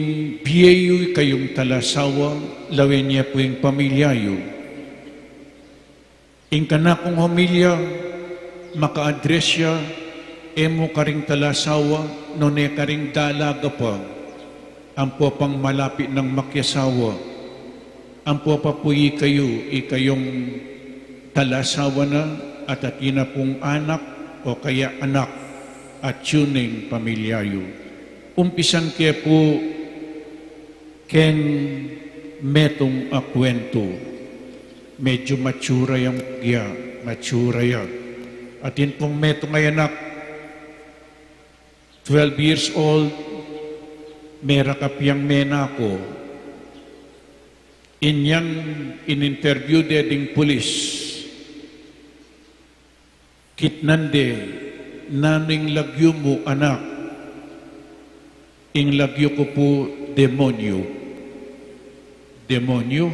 bie yu, ikayung talasawa, lawen ye pu ing pamilya yu. Ing kanakung homilya, maka-address ya, e mu karing talasawa, nune karing dalaga pa. Ampo pang malapit nang makiasawa. Ampo pa pu ikayu, ikayung talasawa na, at atin na pung anak, o kaya anak, atyu neng pamilya yu. Umpisan ke pu keng metung a kuwentu. Medyu matsura yang pugya, matsura ya. Atin pung metung a anak, twelve years old, merakap yang menako. Inyang in-interview de ding pulis, kitnan de, nanu ing lagyu mu, anak? Ing lagyu ku pu, demonyu. Demonyu?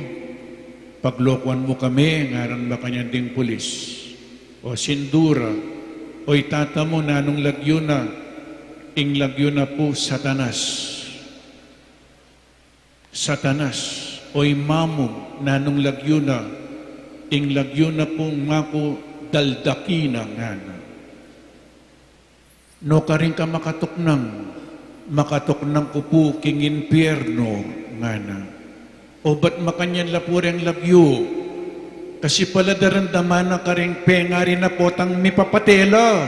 Paglokuan mu kami, ngarang makanyan ding pulis. O sindura, o i tata mu, nanung lagyu na? Ing lagyu na pu, Satanas. Satanas, o i mamu, nanung lagyu na? Ing lagyu na pu, maku, Daldakina, ngana. Nu karin ka makatuknang? Makatuknang ku pu king impiernu, ngana. O bat makanyan la pu reng lagyu? Kasi pala daramdaman na karing pengari na potang mipapate la.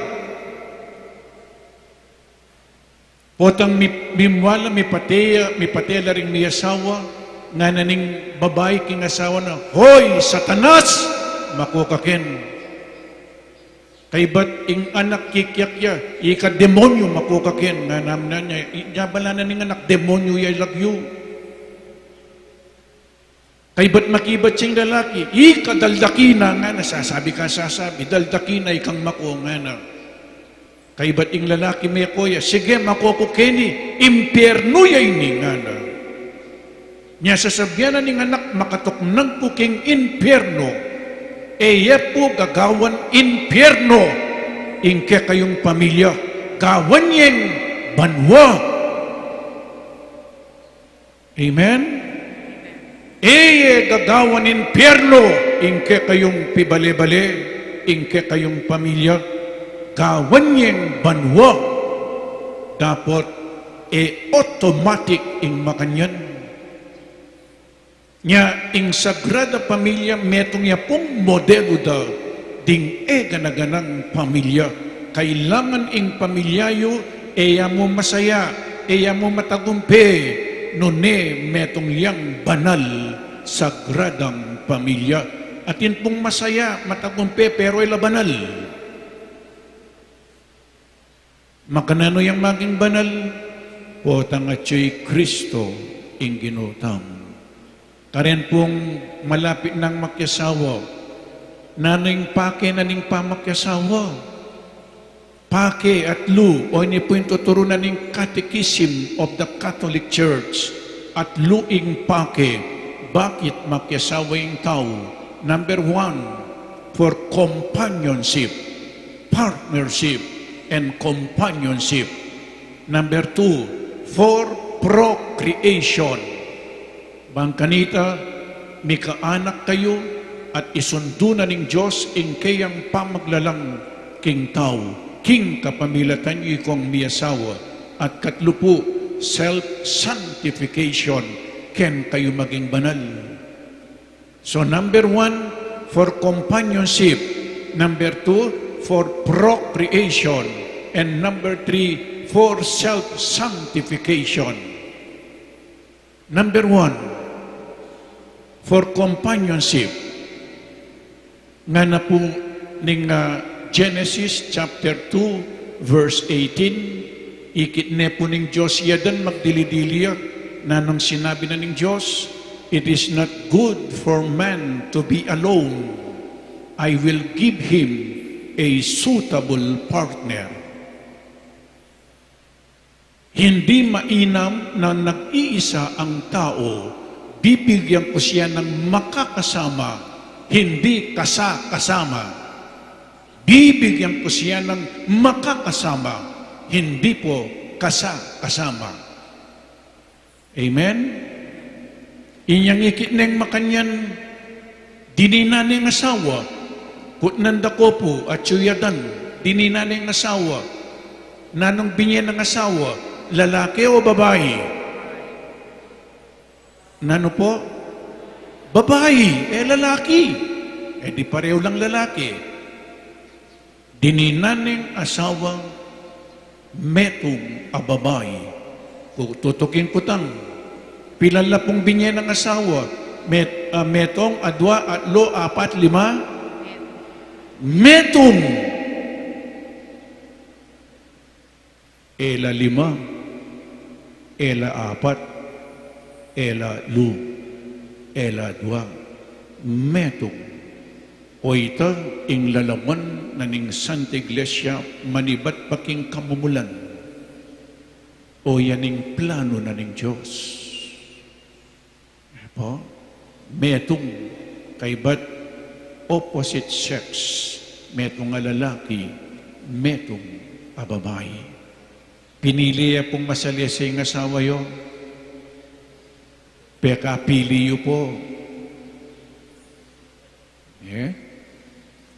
Potang mi-, mimwala, mipate, mipate la ring miyasawa, ngana ning babai king asawa na, "Hoy, Satanas! Maku kaken." Kaybat ing anak kikyak ya, "Ika demonyu, maku kaken." Ngana, ngana ne, i-, nyabala na ning anak, "Demonyu ya lagyu." Kaybat makibat sing lalaki, "Ika Daldakina," ngana, sasabi ka sasabi, "Daldakina, ikang maku," ngana. Kaybat ing lalaki meko ya, "Sige, maku ku keni, impiernu ya ini," ngana. Nya sasabian na ning anak, "Makatuknang ku king impiernu." E ye pu gagawan impiernu ing kekayung pamilya, gawan yeng banua. Amen? E ye gagawan impiernu ing kekayung pibale-bale, ing kekayung pamilya, gawan yeng banua. Dapot e automatic ing makanyan. Nya ing Sagrada Pamilya, metung ya pung modelu da ding e gana-ganang pamilya. Kailangan ing pamilya yu e ya mu masaya, e ya mu matagumpe, nune metung yang banal, sagradang pamilya. Atin pung masaya, matagumpe, pero e la banal. Makananu yang maging banal? Potang atyu i Kristo ing Ginu tamu. Karin pung malapit nang makiasawa, nanu ing pake na ning pamakiasawa? Pake, atlu, o ini pu ing tuturu na ning Catechism of the Catholic Church, atlu ing pake bakit makiasawa ing tau. Number one, for companionship, partnership, and companionship. Number two, for procreation. Bang kanita, mikaanak kayu at isundu na ning Dios ing keyang pamaglalang king tau, king kapamilatan yu ikong miasawa. At katlu pu, self-sanctification, ken kayu maging banal. So, number one, for companionship. Number two, for procreation. And number three, for self-sanctification. Number one, for companionship. Ngana pu ning, ah, Genesis chapter two, verse eighteen, ikit ne pu ning Dios i Adan magdili-dili ya, nanung sinabi na ning Dios, "It is not good for man to be alone. I will give him a suitable partner." Hindi mainam na nag-iisa ang tao, bibigyan ko siya ng makakasama, hindi kasa-kasama. Bibigyan ko siya ng makakasama, hindi po kasa-kasama. Amen? Inyang ikit neng makanyan, dininan neng asawa, kutnan da ko pu, atyu i Adan, dininan neng asawa, nanung binye nang asawa, lalaki o babai? Nanu po? Babai, e lalaki. E di pareho lang lalaki. Dininan neng asawa, metung a babai. Ku-, tutukin ku tang. Pilan la pung binye nang asawa? Met-, ah, metung, adua, atlu, apat, lima? Metung. E la lima, e la apat, e la atlu, e la dua, metung. O ita ing lalawan na ning Santa Iglesia manibat pa king kamumulan. O yan ing plano na ning Dios. Po? Metung. Kaybat opposite sex, metung a lalaki, metung a babai. Pinili ya pung masalese ing asawa yu? Pekapili yu pu? Eh?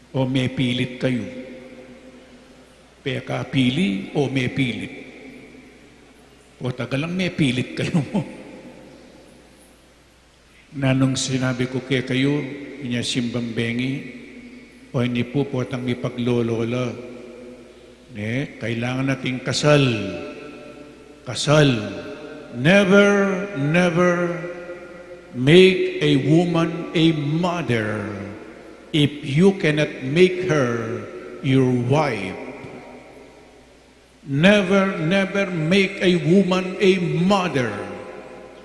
O mepilit kayu? Pekapili o mepilit? O tagalang mepilit kayu? Nanung sinabi ku kekayu, inya simbang bengi, o ini pu potang mipaglolola, ne, kailangan nating kasal. Kasal. Never, never make a woman a mother if you cannot make her your wife. Never, never make a woman a mother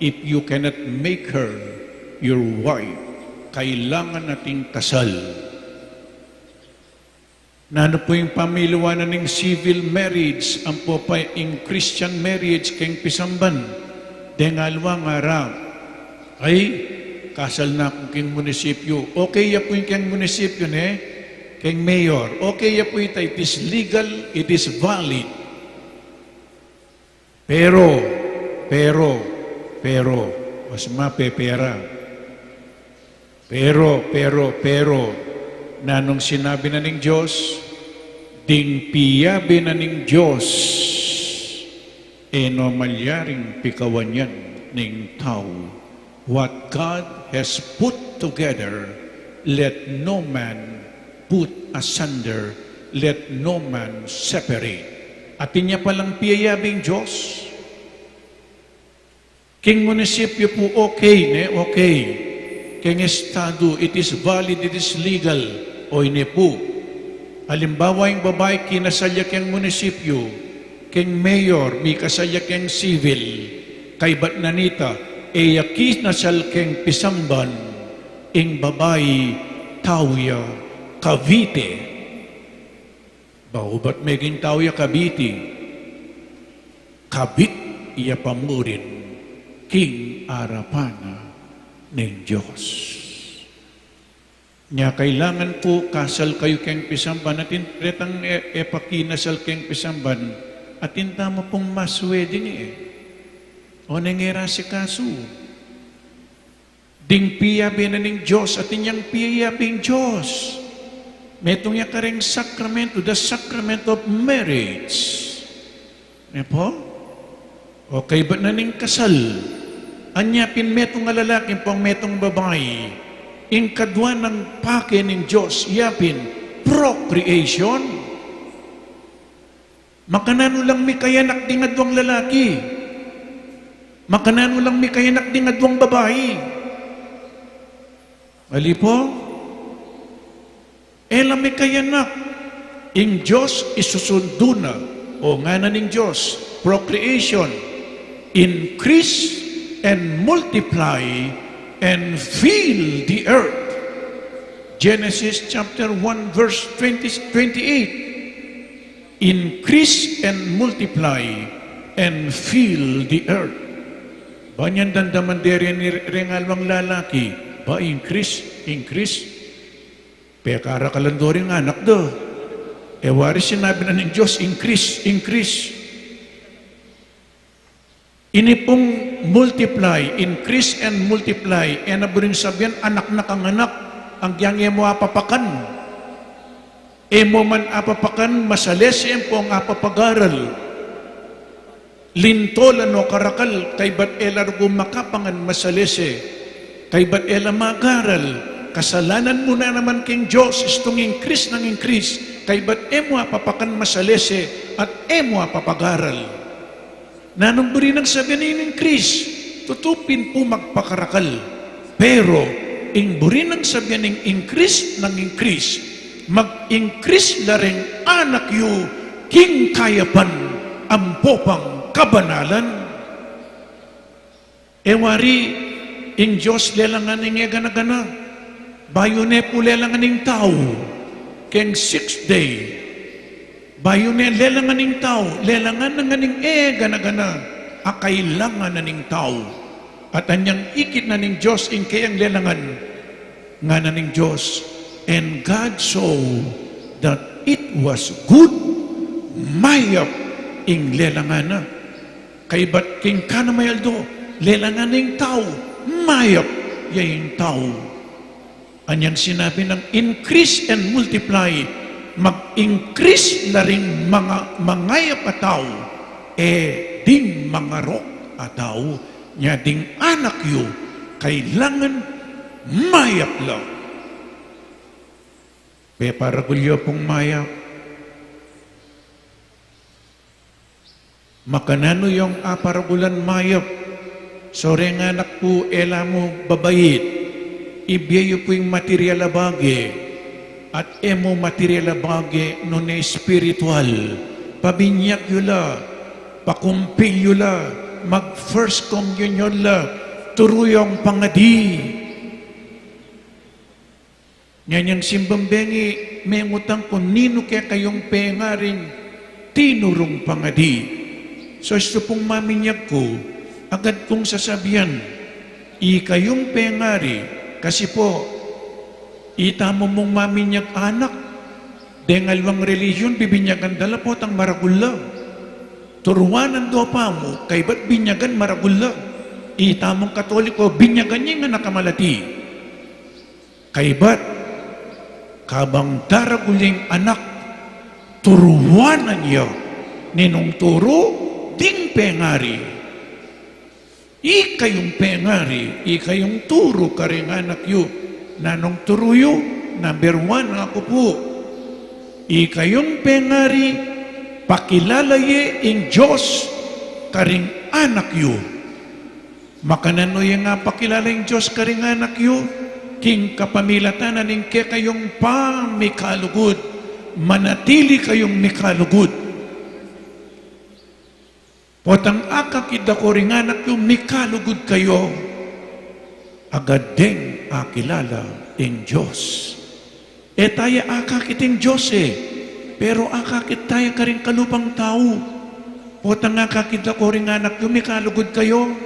if you cannot make her your wife. Kailangan nating kasal. Nanu pu ing pamiliwanan ning civil marriage ampo pa ing Christian marriage keng pisamban? Deng aliwa ngara, ay, kasal na ku keng munisipyu. Okay ya pu ing keng munisipyu, ne? Keng mayor. Okay ya pu ita, it is legal, it is valid. Pero, pero, pero, mas mapepera. Pero, pero, pero, nanung sinabi na ning Dios? Ding piyabe na ning Dios, e no malyaring pikawan yan ning tau. What God has put together, let no man put asunder, let no man separate. Atin ya palang piyayabing Dios. King munisipyu pu, okay, ne? Okay. King estadu, it is valid, it is legal. O ini pu. Alimbawa, ing babai kinasal ya king munisipyu, king mayor, mikasal ya king civil, kaybat na nita, e ya kinasal king pisamban, ing babai, tau ya, Cavite. Bau ba't meging tau ya Cavite? Kabit ya pa murin king arapan na ning Dios. Nya kailangan pu kasal kayu keng pisamban, atin retang e, e pa kinasal keng pisamban, atin tamu pung mass wedding e. O neng e ra asikasu. Ding piyabe na ning Dios, atin yang piyayabing Dios. Metung ya kareng sakramento, the sacrament of marriage. Ne pu? O kaybat na ning kasal. Anya pin metung a lalaki ampong metung babai. Ing kadwa nang pake ning Dios, ya pin procreation. Makananu lang mikayanak ding aduang lalaki? Makananu lang mikayanak ding aduang babai? Ali pu? E la mikayanak. Ing Dios isusundu na. O ngana ning Dios, procreation, increase and multiply and fill the earth. Genesis chapter one, verse twenty, twenty-eight. Increase and multiply and fill the earth. Ba nyan damdaman de rin reng aliwang lalaki, ba increase, increase. Pekarakalan do ring anak da. E wari sinabi na ning Dios, increase, increase. Ini pung multiply, increase and multiply, e na buring sabian anak na kang anak, agyang e mu apapakan. E mu man apapakan, masalese ampong apapagaral. Lintolan o karakal, kaybat e la rugu makapangan, masalese. Kaybat e la magaral, kasalanan mu na naman king Dios, istung increase nang increase, kaybat e mu apapakan, masalese, at e mu apapagaral. Nanung buri nang sabian ning increase? Tutu pin pu magpakarakal. Pero, ing buri nang sabian ning increase nang increase, mag-increase la ring anak yu king kayapan ampo pang kabanalan. E wari, ing Dios lelangan ing e gana-gana, bayu ne pu lelangan ing tau, keng sixth day. Bayu ne lelangan ing tau, lelangan na ngan ing e gana-gana, a kailangan na ning tau. At anyang ikit na ning Dios ing keyang lelangan, Ngana ning Dios, "And God saw that it was good." Mayap ing lelangan na. Kaybat king kanamayaldo, lelangan na ing tau, mayap ya ing tau. Anyang sinabi nang increase and multiply, mag-increase la ring manga, mangayap a tau, e ding mangarok a tau, nya ding anak yu, kailangan mayap la. Peparagul yu pung mayap. Makananu yung aparagulan mayap? Sore nga anak pu, e la mu babait. Ibie yu pu ing material a bage, at e mu material a bage nune espiritual. Pabinyag yu la, pakumpil yu la, mag first communion la, turu yung pangadi. Ngenyang simbang bengi, mengutang ku ninu kekayung pengaring tinurung pangadi. So, istu pung maminyag ku, agad kung sasabian, ikayung pengari, kasi po, itamu mung maminyag anak, deng aliwang relihiyon, bibinyagan da la potang maragul la. Turuanan do pa mu, kaybat binyagan maragul la. Itamung Katoliko, binyagan ya ing anak a malati. Kaybat, kabang daragul ing anak, turuanan ya ninung turu ding pengari. Ikayung pengari, ikayung turu karing anak yu. Nanung turu yu? Number one, aku pu. Ikayung pengari, pakilala ye ing Dios karing anak yu. Makananu ye ing pakilala ing Dios karing anak yu? King kapamilatan na ning kekayung pamikalugud, manatili kayung mikalugud. Potang akakit da ko ring anak yu, mikalugud kayu, agad deng akilala ing Dios. E taya akakit ing Dios e, pero akakit taya karing kalupang tau. Potang akakit da ko ring anak yu, mikalugud kayu,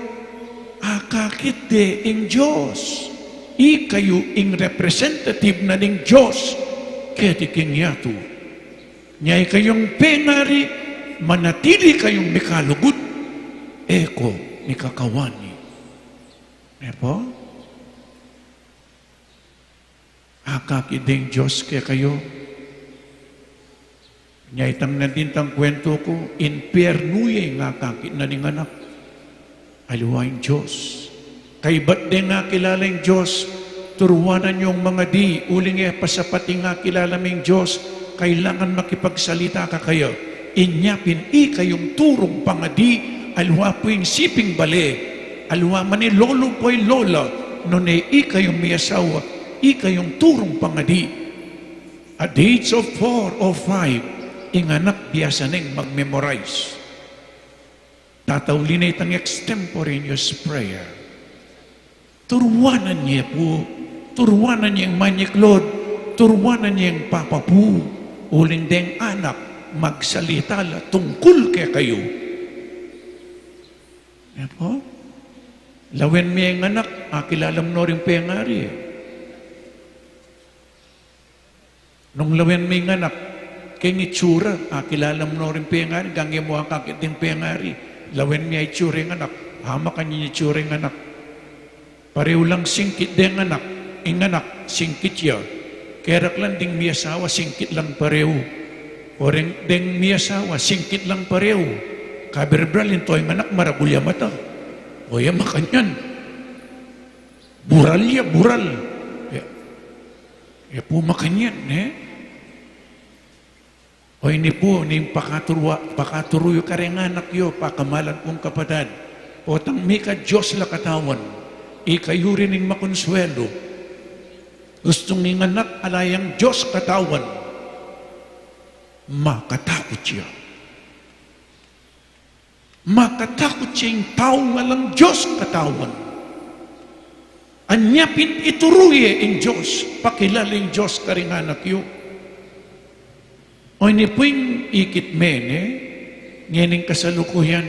akakit de ing Dios. Ikayu ing representative na ning Dios keti king yatu. Nya ikayung pengari, manatili kayung mikalugud, e ko mikakawani. E pu? Akakit deng Dios kekayu. Nya itang nandin tang kwentu ku, impyernu ye ing akakit na ning anak, aliwa ing Dios. Kaybat deng akilala ing Dios, turuanan yung mangadi, uling e pasapat ing akilala ming Dios, kailangan makipagsalita ka kaya. Inya pin ikayung turung pangadi, aliwa pu ing siping bale, aliwa man i lolo pu i lola, nune ikayung miasawa, ikayung turung pangadi. At the age of four or five, ing anak biasa neng mag-memorize. Tatauli na itang extemporaneous prayer. Turuanan ye pu, turuanan yeng manyiklod, turuanan yeng papa pu, uling deng anak, magsalita la tungkul kekayu. E pu? Lawen me ing anak, akilala mu no ring pengari e. Nung lawen me ing anak, keng itsura, akilala mu no ring pengari, gangge mu akakit ding pengari. Lawen me a itsura ing anak, a makanyan itsura ing anak. Parehu lang singkit deng anak, ing anak, singkit ya. Keraklan ding miasawa, singkit lang parehu. O reng deng miasawa, singkit lang parehu. Kabirbral, into ing anak, maragul ya mata. O ya makanyan. Bural ya, bural. Ya, ya pu makanyan, ne? O ini pu, ning pakaturu, pakaturu yu kareng anak yu, pakamalan kung kapatad. Potang mika Dios la katawan, ikayu rin ing makonsuelo. Gustung ing anak ala yang Dios katawan, makatakut ya. Makatakut ya ing taung alang Dios katawan. Anya pin ituru ye ing Dios, pakilala ing Dios karing anak yu. O ini pu ing ikit me ne, ngening kasalukuyan,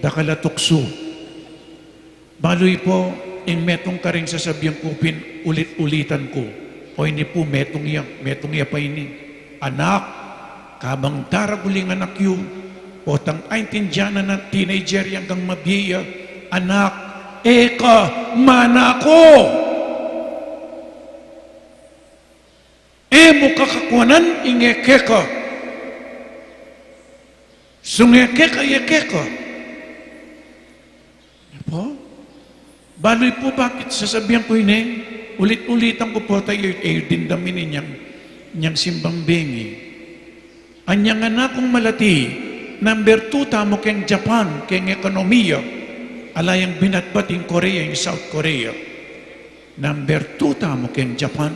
dakal a tuksu. Balu yu pu, Ing metung karing sasabian ku pin ulit-ulitan ku. O ini pu, metung ya, metung ya pa ini. Anak, kabang daragul ing anak yu, potang aintindian na na teenager ya anggang mabie ya, anak, e ka mana ku. E mu kakakuanan ing e keka. Sung e keka, e keka. Pu? Balu yu pu bakit sasabian ku ini, ulit-ulitan ku pu, tayu, e yu dimdam ini nyang, nyang simbang bengi. Anyang anak kung malati, number two tamu keng Japan, keng ekonomiya, ala yang binatbat ing Korea, ing South Korea. Number two tamu keng Japan.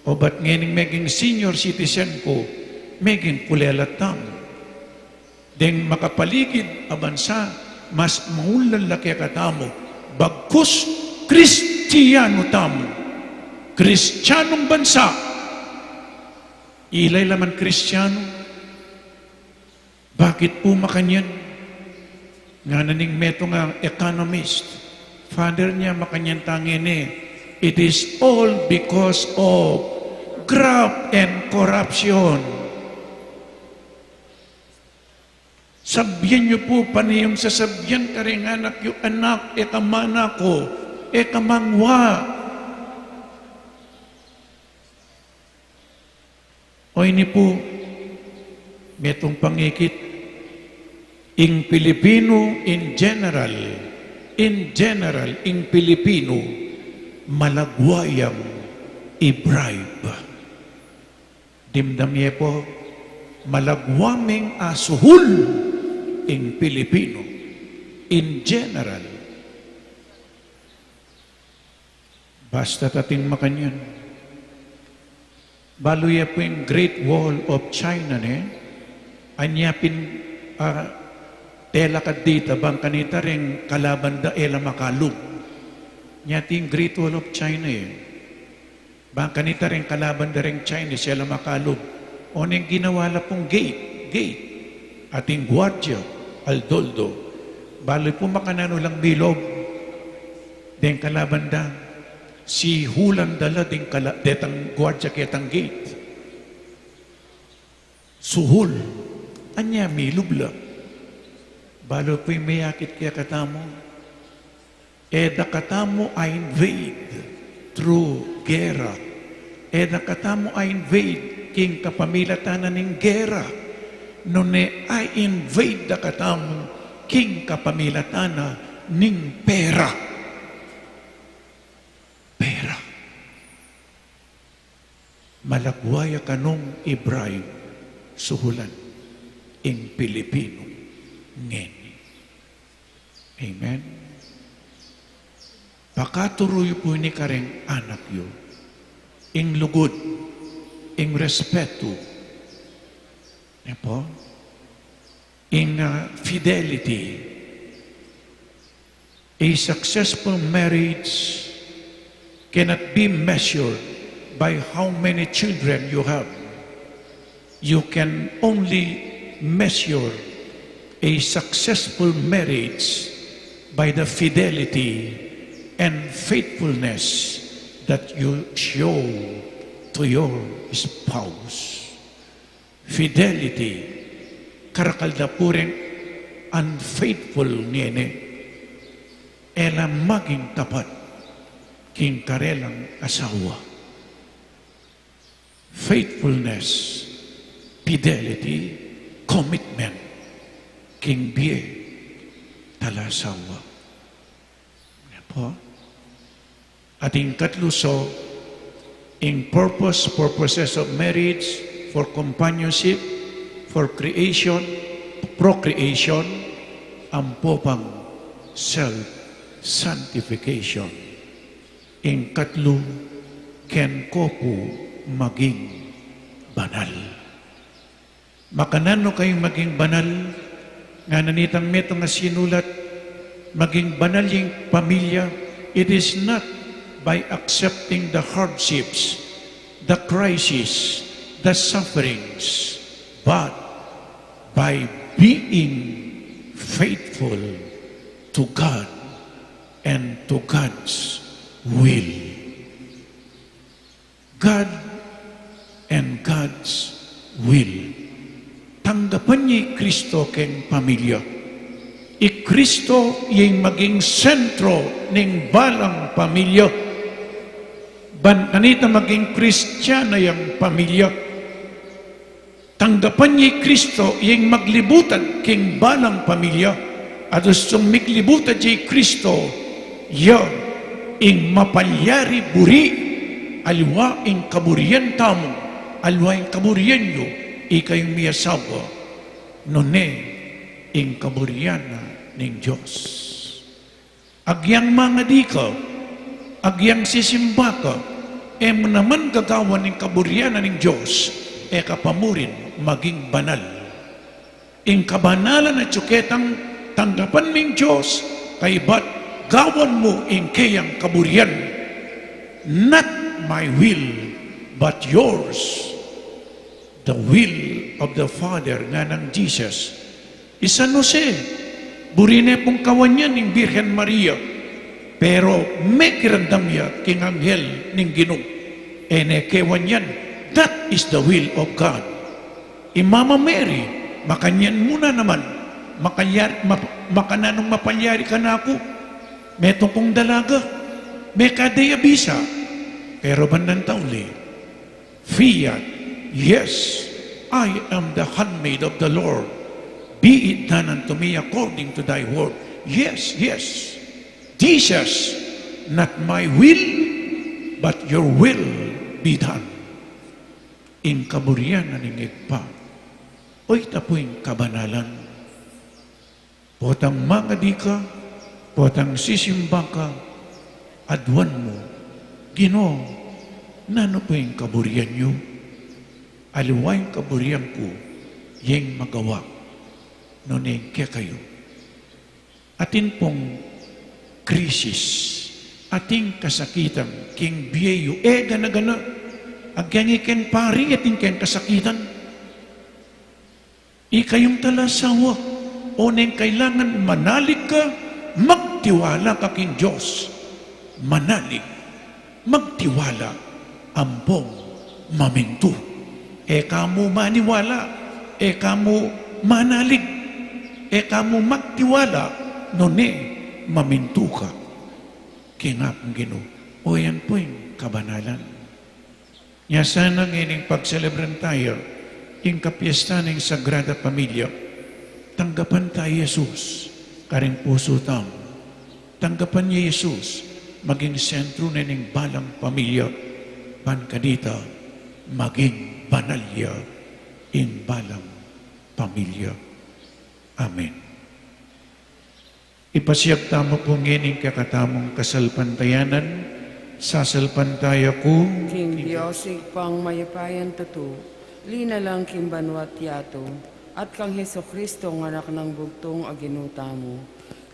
Obat ngening meging senior citizen ku, meging kulelat tamu. Deng makapaligid a bansa, mas maunlad la kekatamu, bagkus Kristiyanu tamu. Kristiyanung bansa. Ila, ila man Kristiyanu. Bakit pu makanyan? Ngana ning metung a economist, father, nya makanyan tang ini, it is all because of graft and corruption. Sabian yu pu, pane yung sasabian karing anak yu, anak, e ka mana ku, e ka mangwa. O ini pu, metung pangikit, ing Pilipinu in general, in general, ing Pilipinu, malagwa yang i-bribe. Dimdam ye pu, malagwa meng asuhul ing Pilipinu in general. Basta tating makanyan. Balu ye pu ing Great Wall of China, ne? Anya pin, ah, telakad dita, bang kanita ring kalaban da e la makalub. Nya ating Great Wall of China, e. Bang kanita ring kalaban da ring Chinese, e la makalub. O neng ginawa la pung gate, gate. Ating guardia, aldo-aldo. Balu pu makananu lang milub. Deng kalaban da, sihulan da la deng kala-, detang guardia ketang gate. Suhul. Anya milub la. Balu pu ing meyakit kekatamu. E da katamu a-invade through gera. E da katamu a-invade king kapamilatan na ning gera. Nune a-invade da katamu king kapamilatan na ning pera. Pera. Malagwa ya kanung i-bribe, suhulan, ing Pilipinu ngeni. Amen. Pakaturu yu pu ini karing anak yu. Ing lugud, ing respetu. Ne pu? Ing, ah, fidelity. A successful marriage cannot be measured by how many children you have. You can only measure a successful marriage by the fidelity and faithfulness that you show to your spouse. Fidelity, karakal da pu ring unfaithful ngeni, e la maging tapat king karelang asawa. Faithfulness, fidelity, commitment king bie tala asawa. Apo? Ating katlu, so, ing purpose, purposes of marriage, for companionship, for creation, procreation, ampo pang self-sanctification. Ing katlu, ken ko pu maging banal. Makananu kayung maging banal? Ngana nitang metung a sinulat, maging banal ing pamilya, it is not by accepting the hardships, the crisis, the sufferings, but by being faithful to God and to God's will. God and God's will. Tanggapan ye i Kristo keng pamilya. I Kristo ya ing maging sentro ning balang pamilya. Ban kanita maging Kristiana yang pamilya. Tanggapan ye i Kristo, ya ing maglibutan king balang pamilya, at ustung miglibutan ye i Kristo, ya ing mapalyari buri, aliwa ing kaburian tamu, aliwa ing kaburian yu, ikayung miasawa, nune ing kaburian na ning Dios. Agyang mangadi ka, agyang sisimba ka, e mu naman gagawan ing kaburian na ning Dios, e ka pa murin maging banal. Ing kabanalan atyu ketang tanggapan ming Dios, kaybat gawan mu ing keyang kaburian. Not my will, but yours. The will of the Father, nganang Jesus. I San Jose, buri ne pung kawan ya ning Birhen Maria, pero mekiramdam ya king anghel ning Ginu, e ne kewan yan. That is the will of God. I Mama Mary, makanyan mu na naman, makayar-, map-, makananung mapalyari kanaku, metung kung dalaga, mekade ya bisa, pero bandang tauli, Fiat, yes, I am the handmaid of the Lord. Be it done unto me according to thy word. Yes, yes. Jesus, not my will, but your will be done. Ing kaburian na ning Ibpa. O ita pu ing kabanalan. Potang mangadi ka, potang sisimba ka, aduan mu, Ginu, nanu pu ing kaburian yu? Aliwa ing kaburian ku, yeng magawa, nune ing kekayu. Atin pung krisis, ating kasakitan king bie yu, e gana-gana, agyang ikeng pari, atin keng kasakitan. Ikayung talasawa, o neng kailangan manalig ka, magtiwala ka king Dios. Manalig, magtiwala, ampong mamintu. E ka mu maniwala, e ka mu manalig, e ka mu magtiwala, nune mamintu ka king Apung Ginu. O yan pu ing kabanalan. Nya sana ngening pagselebran taya ing kapiesta ning Sagrada Familia, tanggapan taya i Jesus karing pusu tamu. Tanggapan ye i Jesus maging sentru ne ning balang pamilya, ban kanita maging banal ya ing balang pamilya. Amen. Ipasiag tamu pu ngening kekatamung kasalpantayanan, sasalpantaya ku king Dios Ibpang mayupayang tutu, linalang king banua't yatu, at kang Jesucristo, Anak nang bugtung a Ginu tamu,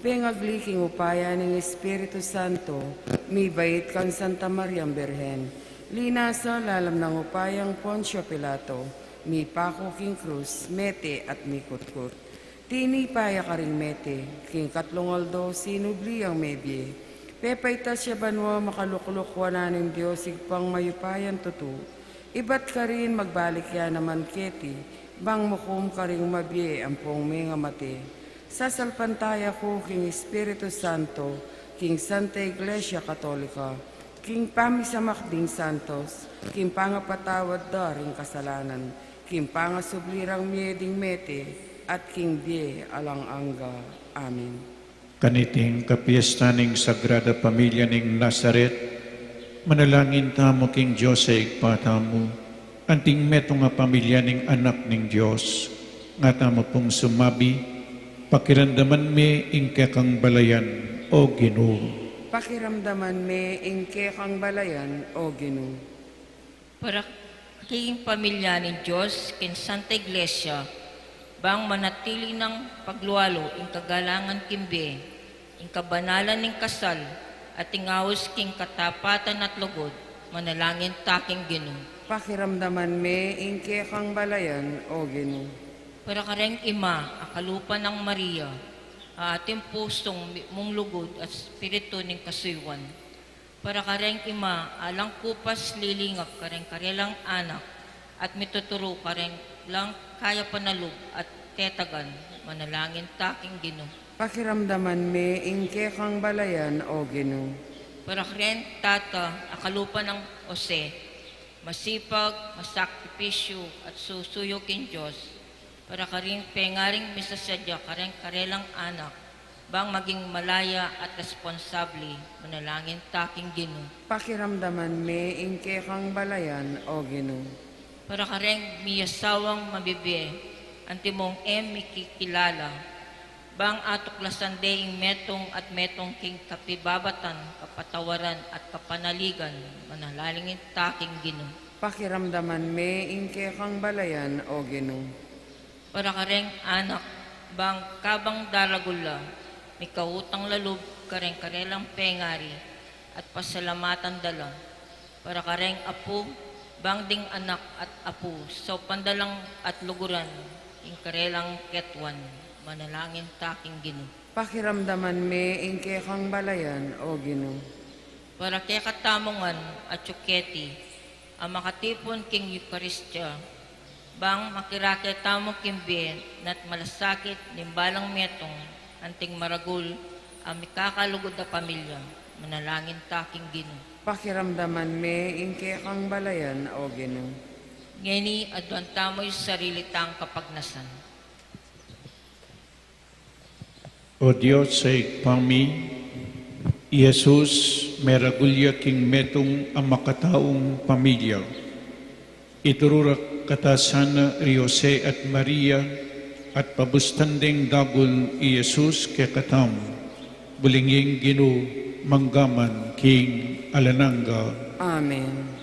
pengagli king upaya ning Espiritu Santo, mibait kang Santa Mariang Birhen, linasa lalam nang upayang Poncio Pilato, mipaku king krus, mete at mikutkut. Tinipa ya karing mete, king katlung aldo sinubli yang mebie. Pepaitas ya banua, makalukluk wanan ning Dios Ibpang mayupayang tutu. Ibat karin magbalik ya naman keti, bang mukum karing mabie ampong mengamate. Sasalpantaya ku king Espiritu Santo, king Santa Iglesia Katolika, king pamisamak ding santos, king pangapatawad da ring kasalanan, king pangasubli rang mie ding mete, at king bie alang angga. Amen. Kaniting kapiesta ning Sagrada Familia ning Nazaret, manalangin tamu king Dios a Ibpa tamu, anting metung a pamilya ning Anak ning Dios, nga tamu pung sumabi, pakiramdaman me ing kekang balayan, O Ginu. Pakiramdaman me ing kekang balayan, O Ginu. Para king pamilya ning Dios, king Santa Iglesia, bang manatili nang paglualu ing kagalangan king bie, ing kabanalan ning kasal, at ing aus king katapatan at lugud, manalangin ta king Ginu. Pakiramdaman me ing kekang balayan, O Ginu. Para kareng Ima a kalupa nang Maria, Ating pusung mimung lugud at spiritu ning kasuyuan. Para kareng ima, alang kupas lilingap kareng karelang anak, at mituturu kareng lang kayapan a lub at tetagan, manalangin ta king Ginu. Pakiramdaman me ing kekang balayan, O Ginu. Para kareng tata a kalupa nang Jose, masipag, masakripisyu, at susuyu king Dios, para karing pengaring misasadya kareng karelang anak, bang maging malaya at responsable, manalangin ta king Ginu. Pakiramdaman me ing kekang balayan, O Ginu. Para kareng miyasawang mabibie, antimong e mikikilala, bang atuklasan de ing metung at metung king kapibabatan, kapatawaran at kapanaligan, manalangin ta king Ginu. Pakiramdaman me ing kekang balayan, O Ginu. Para kareng anak, bang kabang daragul la, mikautang la lub kareng karelang pengari, at pasalamatan da la. Para kareng apu, bang ding anak at apu, saupan da lang at luguran ing karelang ketuan, manalangin ta king Ginu. Pakiramdaman me ing kekang balayan, O Ginu. Para kekatamu ngan atyu keti a makatipun king Eukaristia, bang makirake tamu king bie na't malasakit ning balang metung anting maragul a mikakalugud a pamilya, manalangin ta king Ginu. Pakiramdaman me ing kekang balayan, O Ginu. Ngeni aduan tamu ing sarili tang kapagnasan. O Dios a Ibpa mi, i Jesus meragul ya king metung a makataung pamilya. Ituru ra kata sana ri Jose at Maria, at pabustan deng dagul i Jesus kekatamu. Bulinging Ginu, mangga man king alang angga. Amen.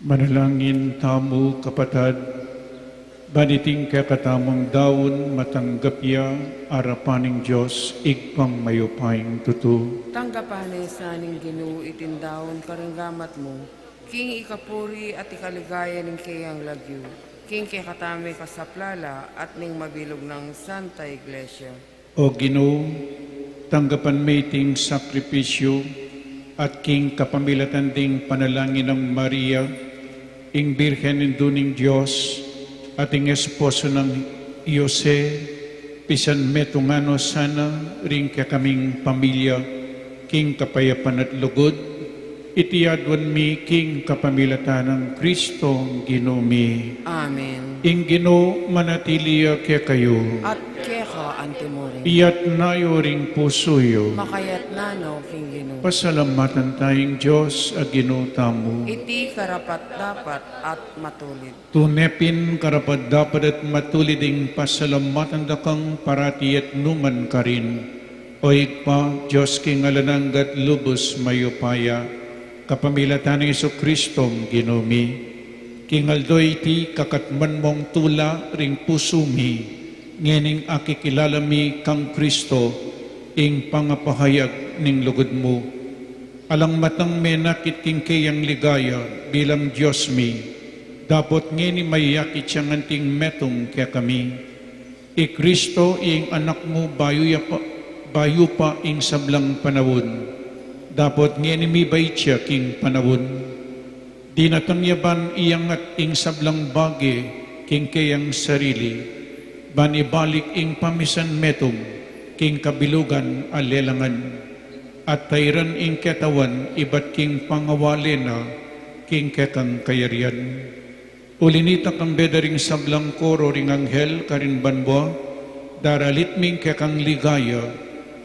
Manalangin tamu, kapatad, ban iting kekatamung daun matanggap ya arapan ning Dios Ibpang mayupayang tutu. Tanggapan na sa ning Ginu iting daun karing gamat mu, king ikapuri at ikaligaya ning keyang lagyu, king kekatame kasaplalan at ning mabilug nang Santa Iglesia. O Ginu, tanggapan me iting sakripisyu at king kapamilatan ding panalangin nang Maria, ing Birhen Indu ning Dios, at ing esposo nang Jose, pisan metung no sana ring kekaming pamilya king kapayapan at lugud, iti aduan mi king kapamilatan nang Kristong Ginu mi. Amen. Ing Ginu manatili ya kekayu. At keka antimurin. Iyatna yu ring pusu yu. Makayatna no king Ginu. Pasalamatan taya ing Dios a Ginu tamu. Iti karapat-dapat at matulid. Tune pin karapat-dapat at matulid ing pasalamatan da kang parati at nukarin man, O Ibpa, Dios king alang angga at lubus mayupaya, kapamilatan nang Jesucristong Ginu mi. King aldo iti kakatman mung tula ring pusu mi, ngening akikilala mi kang Kristo, ing pangapahayag ning lugud mu. Alang matang menakit king keyang ligaya bilang Dios mi, dapot ngeni mayakit ya ngan anting metung kekami. I Kristo ing Anak mu bayu ya pa, bayu pa ing sablang panaun, dapot ngeni mibait ya king panaun. Dinatang ya ban iyangat ing sablang bage king keyang sarili, ban ibalik ing pamisan metung king kabilugan a lelangan, at tairan ing ketawan ibat king pangawale na king kekang kayarian. Uli nita, kambe da ring sablang koro ring anghel karin banua, daralit mi ing kekang ligaya,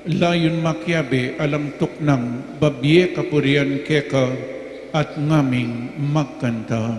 layun makiabe alang tuknang babie kapurian keka, at ngaming magkanta.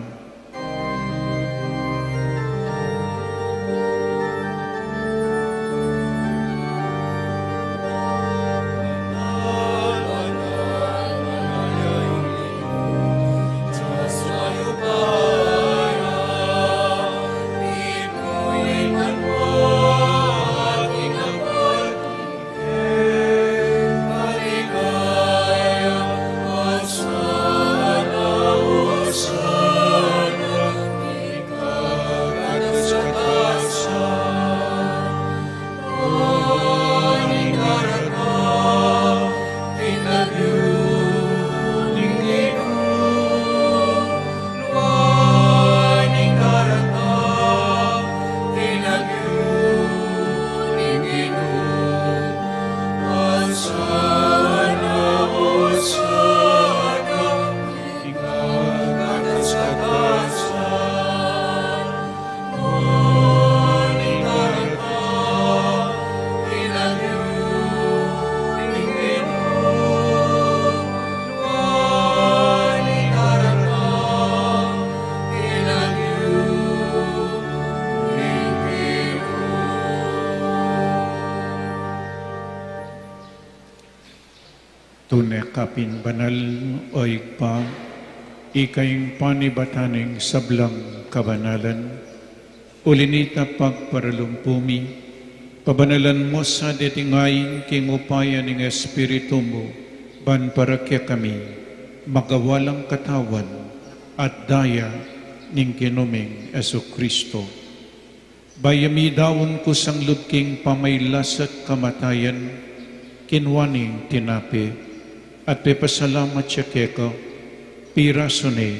Tune ka pin banal, O Ibpa, ika ing panibatan ning sablang kabanalan. Uli nita, pagparalumpu mi, pabanalan mu sa deti ngan king upaya ning Espiritu mu, ban para kekami magawa lang katawan at daya ning Ginu ming Jesucristo. Bayu ya midaun kusang lub king pamagkasakit at kamatayan, kinua ne ing tinape, at pepasalamat ya keka, pirasu ne,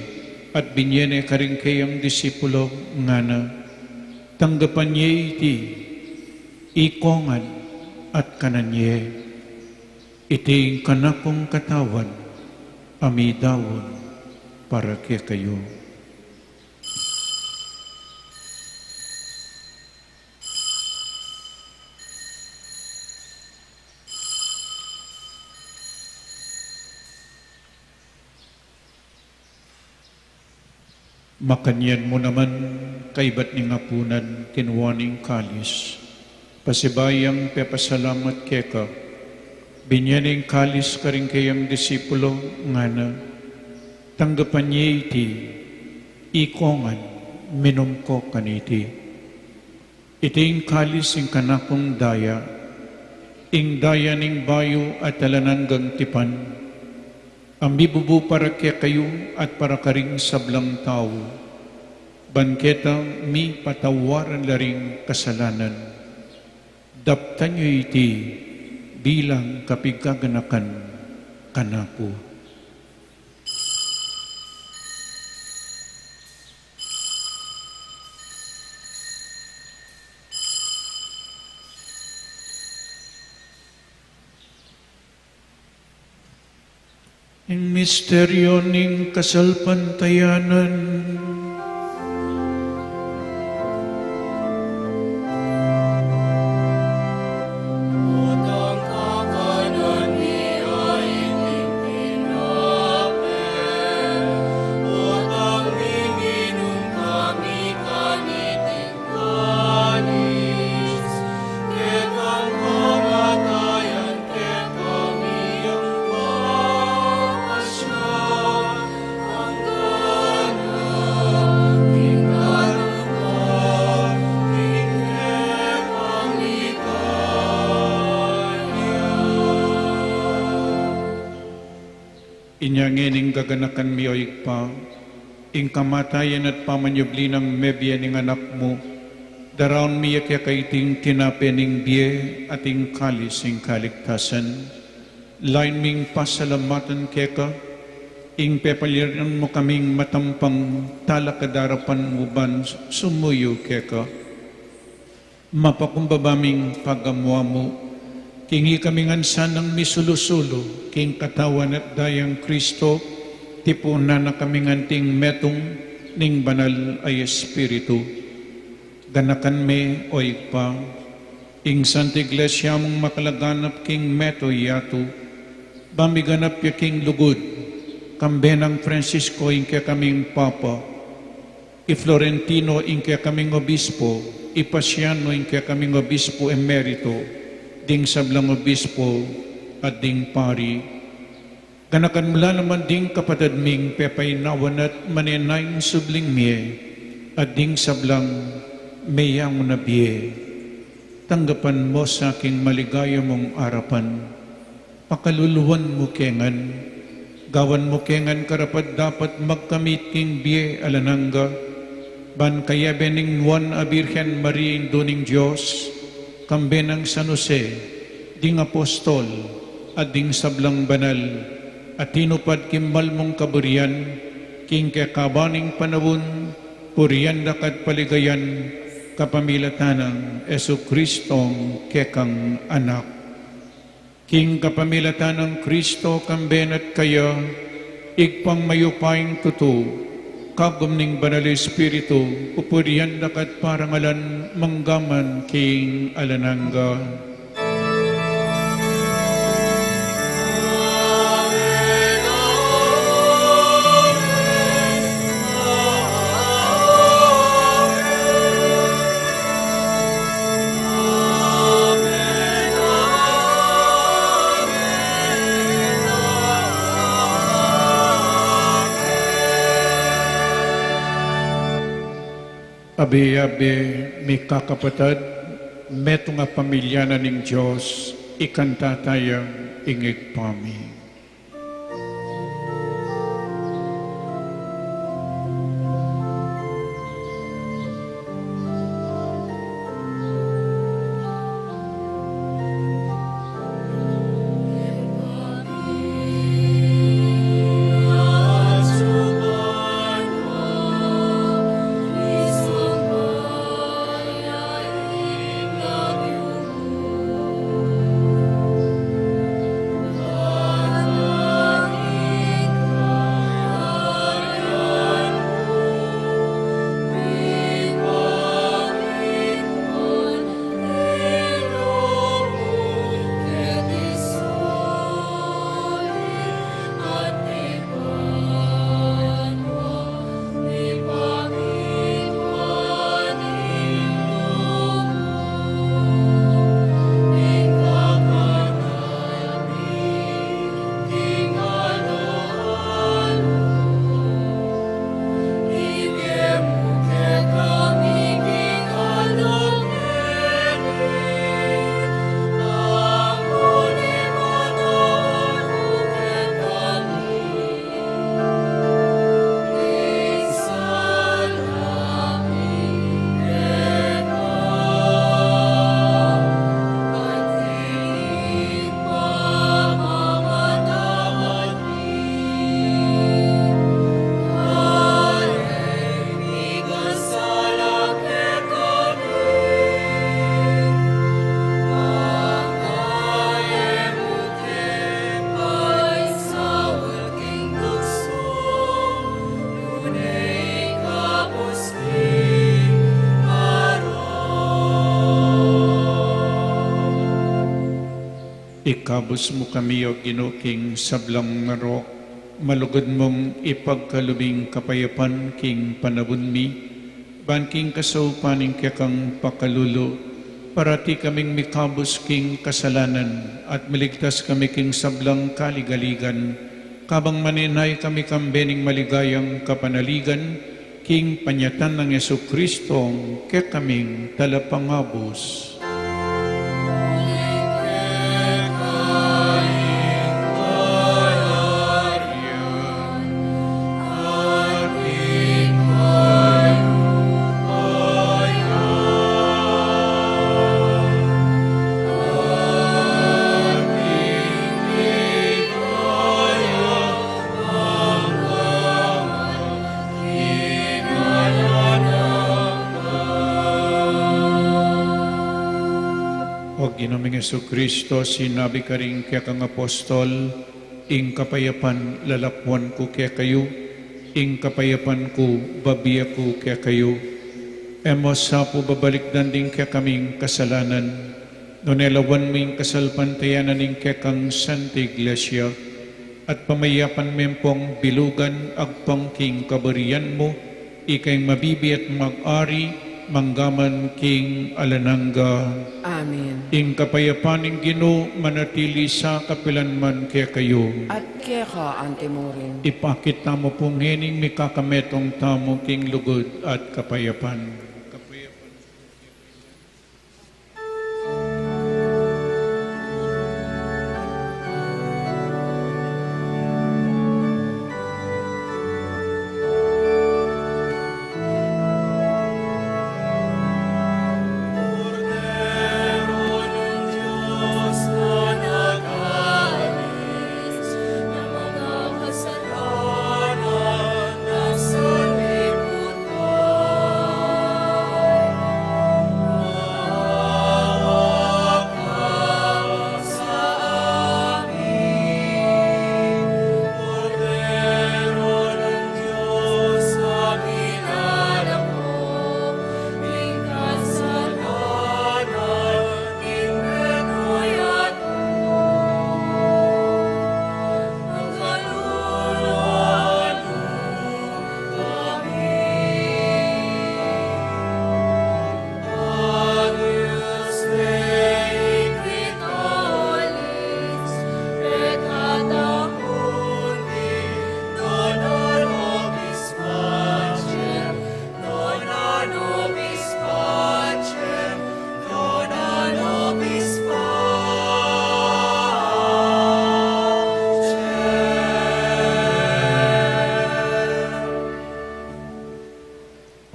at binye ne karing kayang disipulo, ngana: Tanggapan ye iti, ikongan at kanan ye. Iti ing kanakung katawan a midaun para kekayu. Makanyan mu naman, kaibat ning apunan, kinua ne ing kalis, pasibayu yang pepasalamat keka, binye ne ing kalis karing kayang disipulo, ngana: Tanggapan ye iti, Ikongan, minum ko kaniti. Iti ing kalis ning kanakung daya, ing daya ning bayu at alang anggang tipan, a mibubu para kekayu at para karing sablang tau, ban keta mipatawaran la ring kasalanan. Daptan yu iti bilang kapigaganakan kanaku. Ing misteryo ning kasalpantayanan. Inya ngeni ing gaganakan mi, o Ibpa, ing kamatayan at pamanyubli nang mebie ning Anak mu, daraun mi ya keka iting tinape ning bie at ing kalis ning kaligtasan. Lain ming pasalamatan keka, ing pepaliran mu kaming matampang talakad king arapan mu ban sumuyu keka. Mapakumbaba ming pagamu-amu, king ikami ngan sanang misulu-sulu king katawan at dayang Kristo, tipunan na kami ngan anting metung ning Banal a Espiritu. Ganakan me, o Ibpa, ing Santa Iglesia mung makalaganap king meto yatu, ba miganap ya king lugud, kambe nang Francisco ing kekaming Papa, i Florentino ing kekaming Obispo, i Pasiano ing kekaming Obispo Emerito, ding sablang obispo at ding pari. Ganakan mu la naman ding kapatad ming pepainawan at manenayang subling mie, at ding sablang meyangu na bie. Tanggapan mu sa king maligaya mung arapan. Pakaluluan mu ke ngan, gawan mu ke ngan karapat-dapat magkamit king bie alang angga, ban kayabe ning Nuan a Birhen Maria, Indu ning Dios, kambe nang San Jose, ding apostol, at ding sablang banal, a tinupad king mal mung kaburian, king kekaban ning panaun, purian da ka at paligayan, kapamilatan nang Jesucristong kekang Anak. King kapamilatan nang Kristo, kambe na at kaya, Ibpang mayupayang tutu, kagum ning Banal Espiritu, pupurian da ka at parangalan mangga man king alang angga. Abe-abe, mikakapatad, metung a pamilya na ning Dios, ikanta taya ing Ibpa mi. Ikabus mu kami, O Ginu, king sablang marok, malugud mung ipagkalub ing kapayapan king panaun mi, ban king kasaupan ning kekang pakalulu, parati kaming mikabus king kasalanan, at miligtas kami king sablang kaligaligan, kabang manenaya kami kambe ning maligayang kapanaligan, king panyatang nang Jesucristo, kekaming Talapangabus. O Ginu ming Jesucristo, sinabi karing kekang apostol, "Ing kapayapan lalakwan ku kekayu, ing kapayapan ku babie ku kekayu." E mu sa pu babalikdan ding kekaming kasalanan, nune lawan mu ing kasalpantayanan ning kekang Santa Iglesia, at pamayapan me pung bilugan agpang king kaburian mu, ika ing mabibie at mag-ari manggaman king alang angga. Amen. Ing kapayapan ning Ginu manatili sa kapilan man kekayu. At keka anti mu rin. Ipakit tamu pu ngening mikakametung tamu king lugud at kapayapan.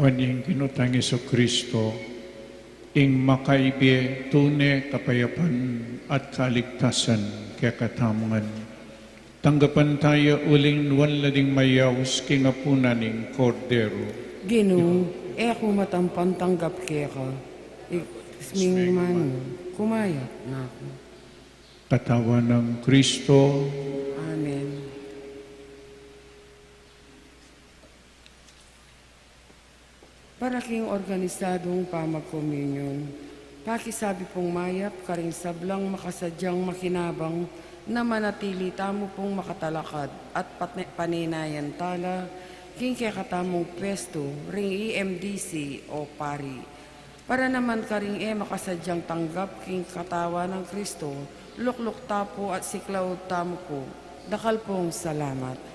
O ning Ginu tang Jesucristo, ing makaibie tune kapayapan at kaligtasan kekatamu ngan. Tanggapan taya uling nuan la ding mayaus king apunan ning Kordero. Ginu, e ku matampan tanggap keka, iputis ming manu, kumayap na ku. Katawan nang Kristo. Amen. Para king organisadong pamagkomunyon, pakisabi pung mayap karing sablang makasadyang makinabang na manatili tamu pung makatalakad at patne-, paninayan tala king kekatamung pwestu ring E M D C o pari. Para naman karing e makasadyang tanggap king katawan nang Kristo, lukluk ta pu at siklaud tamu pu. Dakal pung salamat.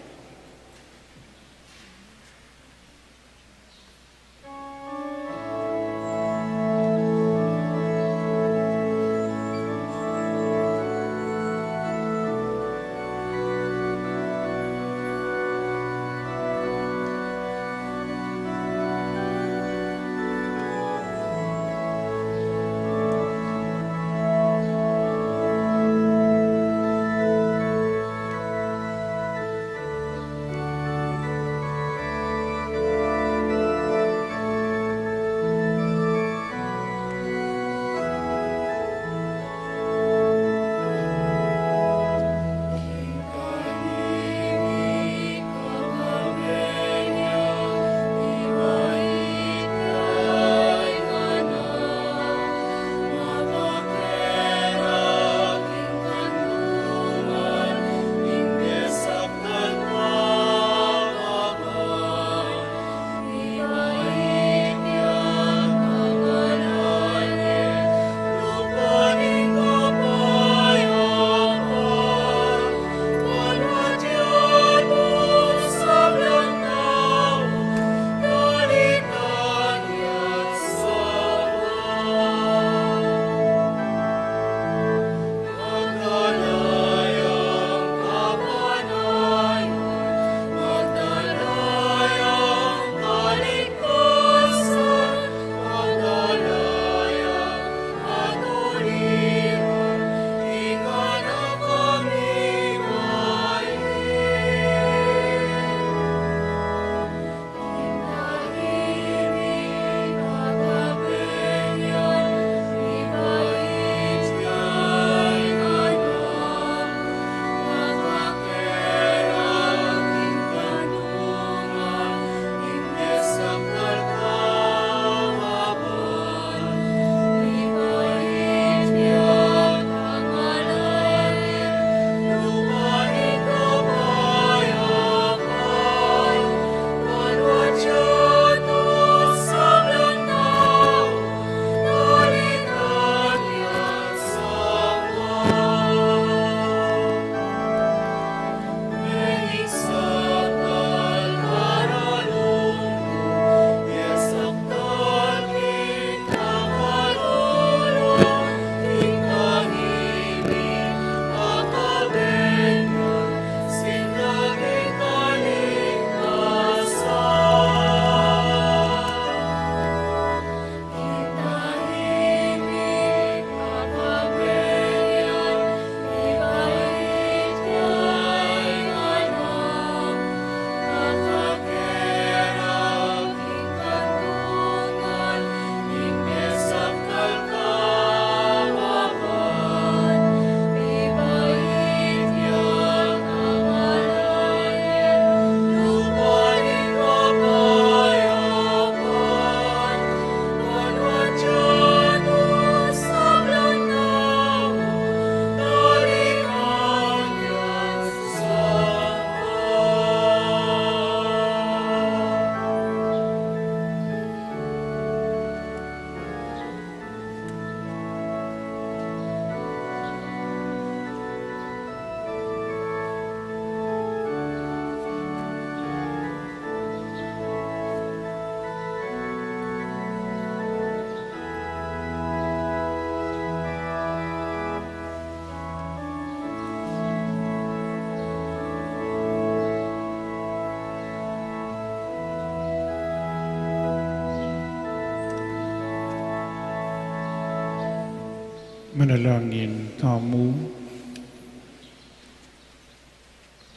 Manalangin tamu.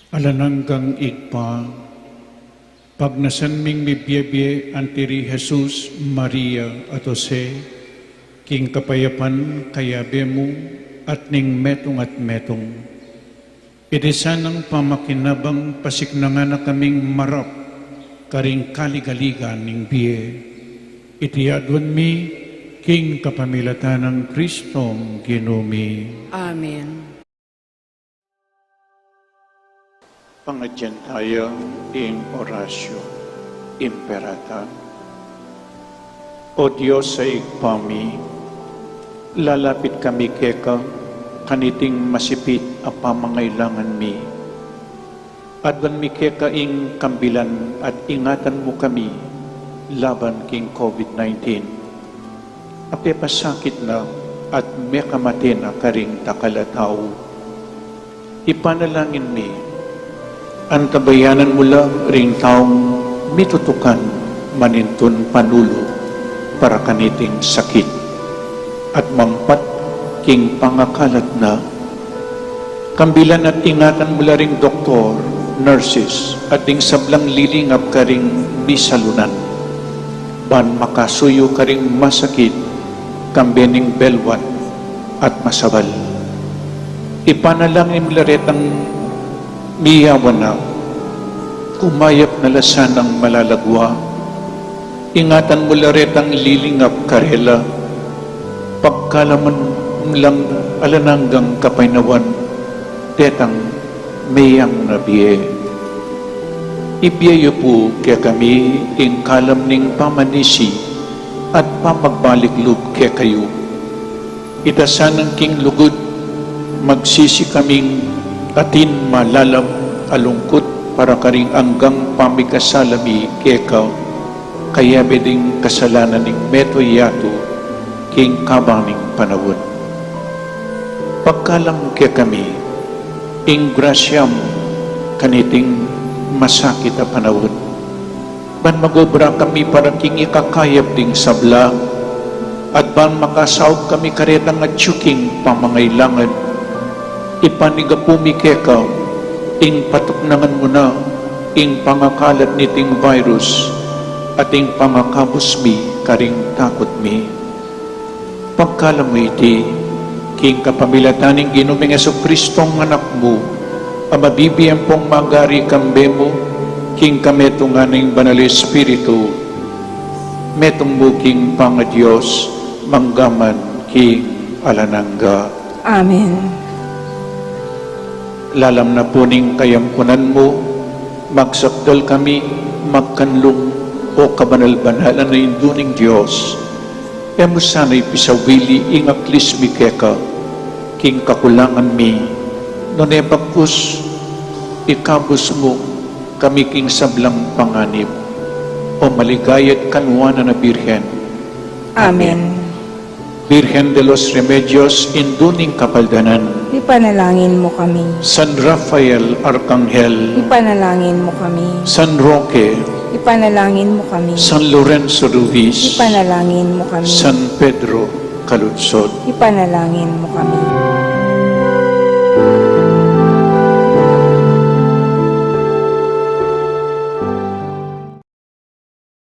Alang anggang Ibpa, pagnasan ming mibie-bie anti ri Jesus, Maria, at Jose, king kapayapan kayabe mu at ning metung at metung. Iti sanang pamakinabang pasiknangan na kaming marap karing kaligaligan ning bie. Iti aduan mi king kapamilatan nang Kristong Ginu mi. Amen. Pangadyan taya ing Oratio Imperata. O Dios a Ibpa mi, lalapit kami keka kaniting masipit a pamangailangan mi. Aduan mi keka ing kambilan at ingatan mu kami laban king COVID nineteen. Apepasakit na at mekamate na karing dakal a tau. Ipanalangin mi, antabayanan mu la ring taung mitutukan manintun panulu para kaniting sakit at mampat king pangakalat na. Kambilan at ingatan mu la ring doktor, nurses, at ding sablang lilingap karing misalunan, ban makasuyu karing masakit, kambe ning belwat at masabal. Ipanalangin mu la retang miyawan na, kumayap na la sanang malalagwa. Ingatan mu la retang lilingap karela, pagkalaman mu lang alang anggang kapaynawan detang meyang na bie. Ibie yu pu kekami ing kalam ning pamanisi at pamagbalik lub kekayu. Ita sanang king lugud, magsisi kaming atin malalam a lungkut para karing anggang pamikasala mi keka, kayabe ding kasalanan ning meto yatu king kabang ning panaun. Pagkalam kekami ing grasya mu kaniting masakit a panaun, ban mag-obra kami para king ikakayap ding sabla, at ban makasaup kami karetang atyu king pamangailangan. Ipanigapu mi keka ing patuknangan mu na ing pangakalat niting virus at ing pangakabus mi karing takut mi. Pagkalam mu iti king kapamilatan ning Ginu ming Jesucristo, Anak mu, a mabibie ampong magari kambe mu king kametungan ning Banal Espiritu, metung mu king pangaDios, mangga man king alang angga. Amen. Lalam na pu ning kayampunan mu, magsakdal kami magkanlung, o kabanal-banalan a Indu ning Dios. E mu sana ipisawili ing aklis mi keka king kakulangan mi, nune bagkus ikabus mu kami king sablang panganib, o maligaya at kanuanan a Birhen. Amen. Birhen de los Remedios, Indu ning Kapaldanan, ipanalangin mu kami. San Rafael Arkanghel, ipanalangin mu kami. San Roque, ipanalangin mu kami. San Lorenzo Ruiz, ipanalangin mu kami. San Pedro Calungsod, ipanalangin mu kami.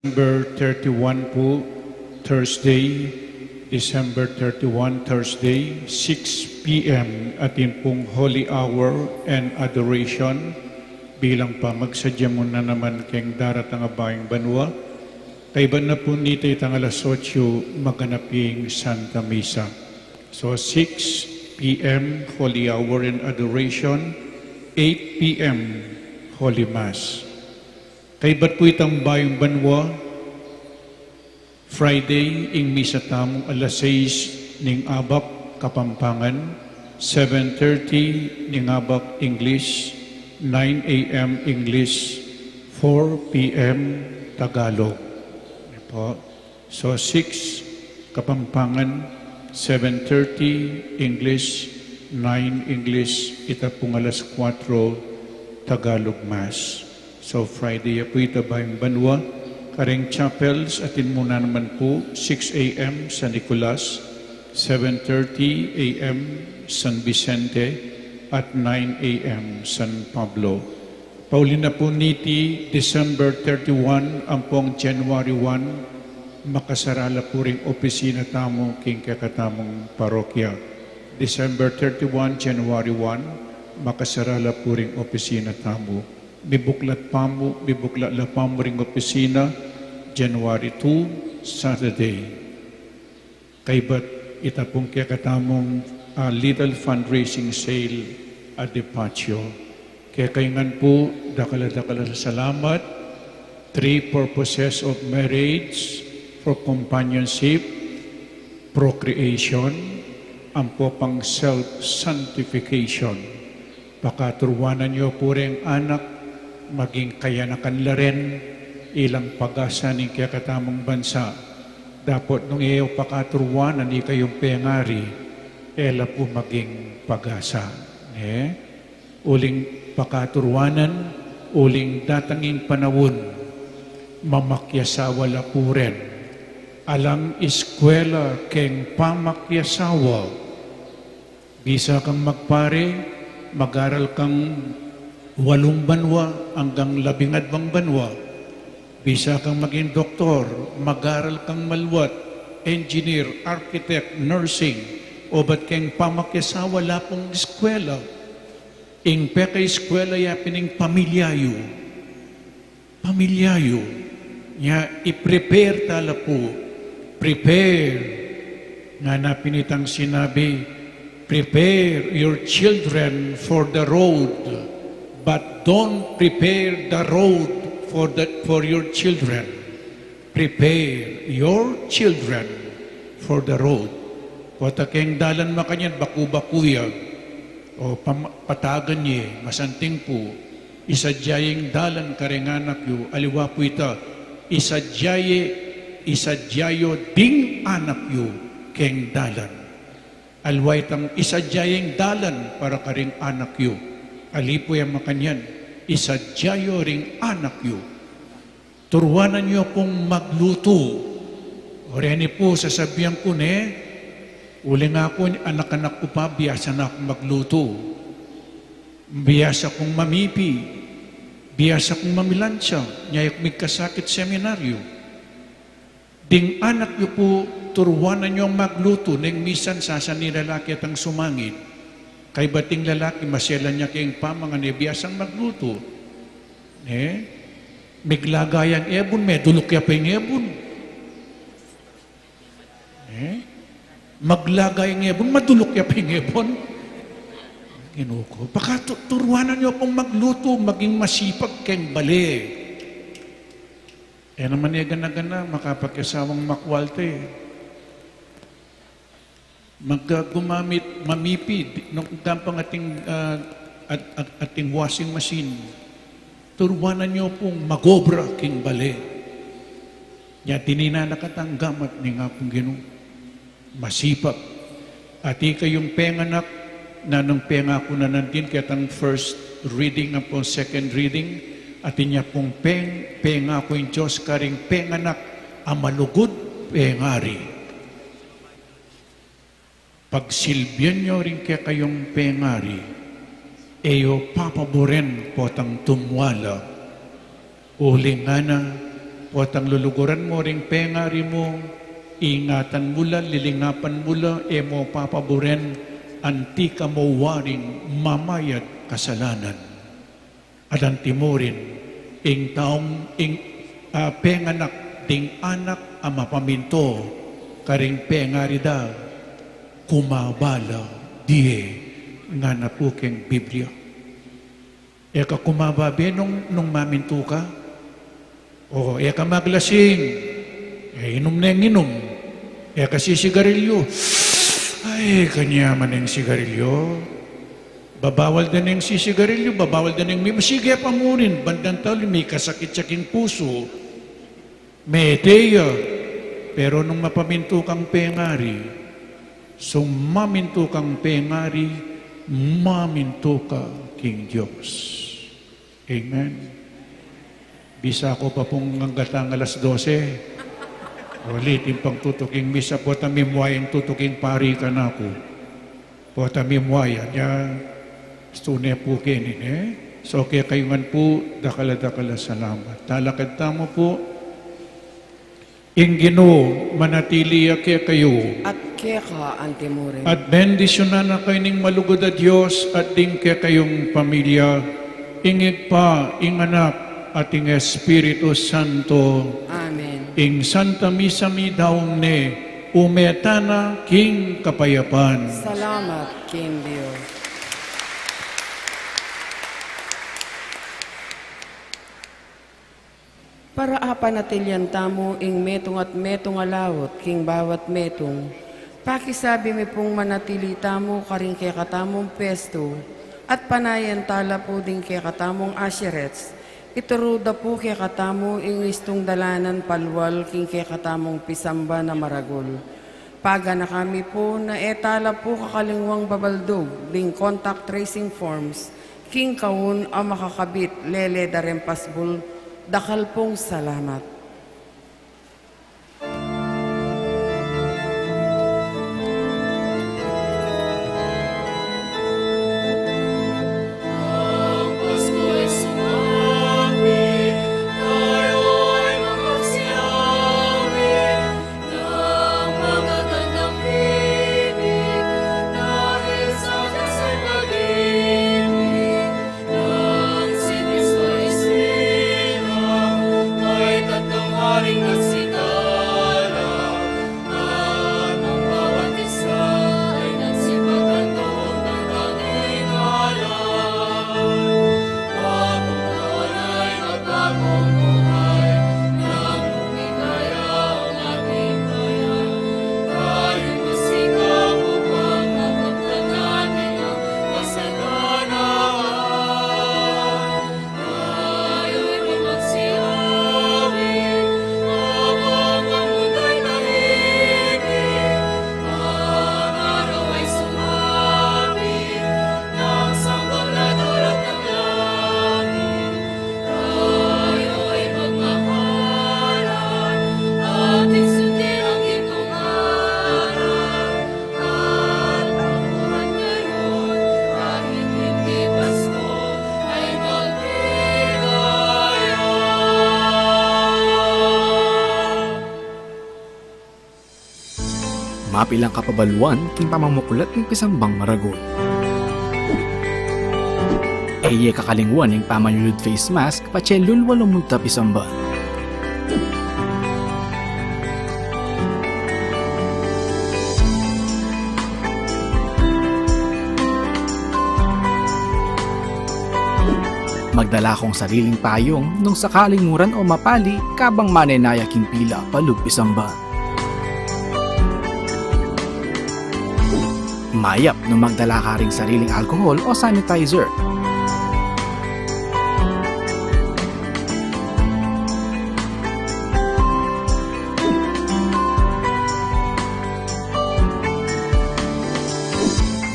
December thirty-one pu, Thursday, December thirty-one, Thursday, six p.m. atin pung Holy Hour and Adoration, bilang pamagsadya mu na naman keng daratang a bayung banua. Kaybat na pu nita, itang alas otso, maganap ing Santa Misa. So, six p.m. Holy Hour and Adoration, eight p.m. Holy Mass. Kaybat pu itang bayung banua, Friday, ing misa tamu alas sais ning abak Kapampangan, seven thirty ning abak English, nine a.m. English, four p.m. Tagalog. Ano po? So, six Kapampangan, seven thirty English, nine English, ita pung alas kuatro Tagalog Mass. So, Friday ya pu ita bayung banua. Kareng chapels, atin mu na naman pu, six a.m. San Nicolas, seven thirty a m San Vicente at nine a m San Pablo. Pauli na pu niti, December thirty-one ampong January one, makasara la pu ring opisina tamu king kekatamung parokya. December thirty-one, January one, makasara la pu ring opisina tamu. Mibuklat pamu, mibuklat la pamu ring opisina, January two, Saturday. Kaybat ita pung kekatamung, ah, little fundraising sale at the patio. Kekayu ngan pu, dakal a dakal a salamat. Three purposes of marriage: for companionship, procreation, ampo pang self-sanctification. Pakaturuanan yu pu reng anak, maging kayanakan la ren, ilang pag-asa ning kekatamung bansa. Dapot nung e yu pakaturuanan ikayung pengari, e la pu maging pag-asa. Eh? Uling pakaturuanan, uling datang ing panaun, mamakyasawa la pu ren. Alang eskwela keng pamakyasawa. Bisa kang magpare, mag-aral kang walung banua anggang labingadwang banua. Bisa kang maging doktor, mag-aral kang maluat, engineer, architect, nursing, obat keng pamakyasawa la pung eskwela. Ing pekaeskwela ya pin ing pamilya yu. Pamilya yu. Nya, i-prepare ta la pu. Prepare. Ngana pin itang sinabi, "Prepare your children for the road, but don't prepare the road for the, for your children." Prepare your children for the road. Pota keng dalan makanyan, baku-baku ya. O pam-, patagan ye, masanting pu. Isadya ye ing dalan kareng anak yu, aliwa pu ita, isadya ye, isadya yu ding anak yu keng dalan. Aliwa itang isadya ye ing dalan para karing anak yu. Ali pu yang makanyan, isadya yu ring anak yu. Turuanan yu pung maglutu. O reni pu, sasabian ku ne, uling aku, anak-anak ku pa, biasa na kung maglutu. Biasa kung mamipi, biasa kung mamilantsa, nya e ku migkasakit seminaryo. Ding anak yu pu, turuanan yu maglutu, neng misan sasan ing lalaki atang sumangit. Kaybat ing lalaki, maselan ya keng pamangan, e biasang maglutu. Eh? Miglaga yang ebun, meduluk ya pa ing ebun. Eh? Maglaga yang ebun, maduluk ya pa ing ebun. Ginu ku, pakatu-, turuanan yu pung maglutu, maging masipag keng bale. E naman e gana-gana makapakisawang makwalte. Mag-, ah, gumamit, mamipi, di-, nung gampang ating, ah, at-, at-, ating washing machine. Turuanan yu pung magobra king bale. Nya dininan na katang gamat ning Apung Ginu. Masipag. At ikayung penganak, nanung pengaku na nandin ketang first reading ampong second reading, at inya pung peng-, pengaku ing Dios karing penganak a malugud pengari. Pagsilbian yu ring kekayung pengari, e yu papaburen potang tumwala. Uling ngana, potang luluguran mu ring pengari mu, ingatan mu la, lilingapan mu la, e mu papaburen, anti ka mu waring mamayad kasalanan. At anti mu rin, ing taung, ing, ah, penganak ding anak a mapamintu karing pengari da, kumaba la die, ngana pu keng Biblia. E ka kumaba be nung, nung mamintu ka? O, e ka maglasing? E, inum neng inum. E ka sisigarilyu? Ay, kanyaman neng sigarilyu. Babawal da neng sisigarilyu, babawal da neng mi-, sige pa mu rin, bandang tauli, mikasakit ya king pusu. Mete ya. Pero nung mapamintu kang pengari, sung mamintu kang pengari, mamintu ka king Dios. Amen. Bisa ko pa pung anggatang alas dose. Ulit ing pangtutuking misa, pota mimua ing tutuking pari kanaku. Pota mimua ya, nia, stune pu keni ne. So, kekayu ngan pu, dakal a dakal a salamat. Talakad tamu pu. Ing Ginu manatili ya kekayu. At keka antimurin. At bendisyunan na kayu ning malugud a Dios at ding kekayung pamilya, ing Ibpa, ing Anak, at ing Espiritu Santo. Amen. Ing Santa Misa midaung ne, ume tana king kapayapan. Salamat king Dios. Para apanatilian tamu ing metung at metung a laut king bawat metung, pakisabi mi pung manatili tamu karing kekatamung pwestu, at panayan tala pu ding kekatamung usherettes, ituru da pu kekatamu ing istung dalanan palual king kekatamung pisamban a maragul. Paganaka mi pu na e tala pu kakalingwang babaldug ding contact tracing forms king kaun a makakabit lele da reng pasbul. Dakal pung salamat. Nang si Kristo isilang, may tatlong haring nagsigala, at ang bawat isa ay nagsipaganto ng kanyang ngalan. Bagong tunay at bagong buhay, nang lumikaya ang ating bayan, tayo'y masikap upang makamtan natin ang kasaganaan. Tayo'y magsiawi habang ang mundo'y tahimik. Ang araw ay sumapit, nang sanggol na dulot ng langit. Tayo'y magmahalan, ating sundin ang gintong aral. At ang buhay ngayon, kahit hindi Pasko, ay magligaya. Mapilang kapabaluan king pamamuklat ning pisambang maragul. E ye kakalingwan ing pamanyulud face mask patse lulwa lumunta pisamban. Magdala kung sariling payung nung sakaling muran o mapali kabang manenaya king pila palub pisamban. Mayap nung magdala ka ring sariling alcohol o sanitizer.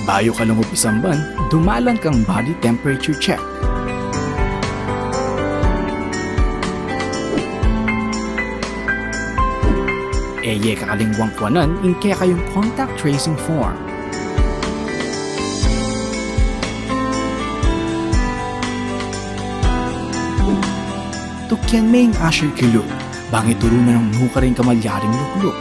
Bayu ka lungub pisamban, dumalan kang body temperature check. E ye kakalingwang kuanan ing kekayung contact tracing form. Tukyan me ing usher kilub, bang ituru na nung nukarin kamalyaring lukluk.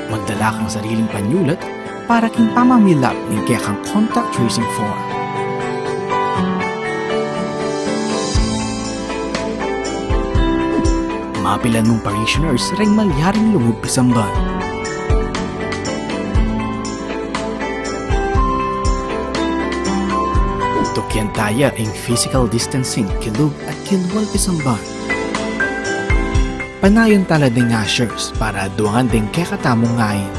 Magdala kang sariling panyulat para king pamamilap ning kekang contact tracing form. Mapilan mung parishioners reng malyaring lungub pisamban. Tukyan taya ing physical distancing kilub at kilwal pisamban. Panayan tala ding ushers para aduangan ding kekatamung ngain.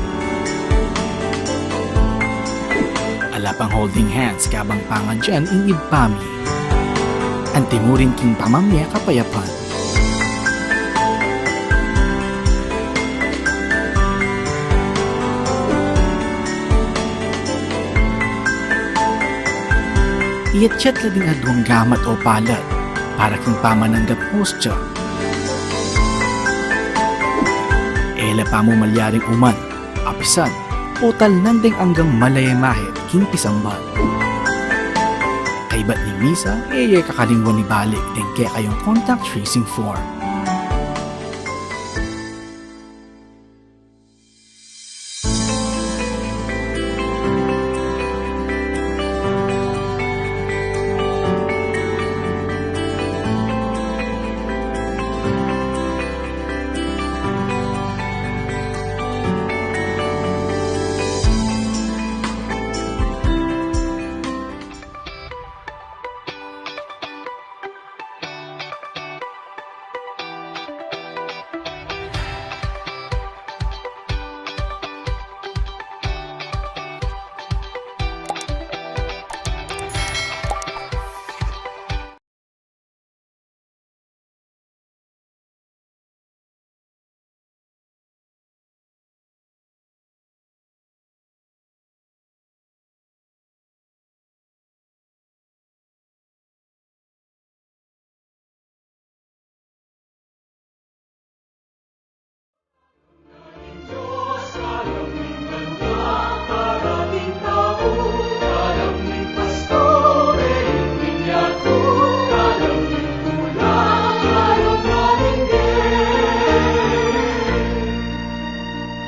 Ala pang holding hands kabang pangadyan ing Ibpa mi. Antimurin king pamamie kapayapan. Iyatyat la ding aduang gamat o palad para king pamananggap hostya. E la pamumalyaring uman, apisan, o talnan deng anggang malayamahit king pisamban. Kaybat ning misa, e ye kakalingwan ibalik deng kekayung contact tracing form.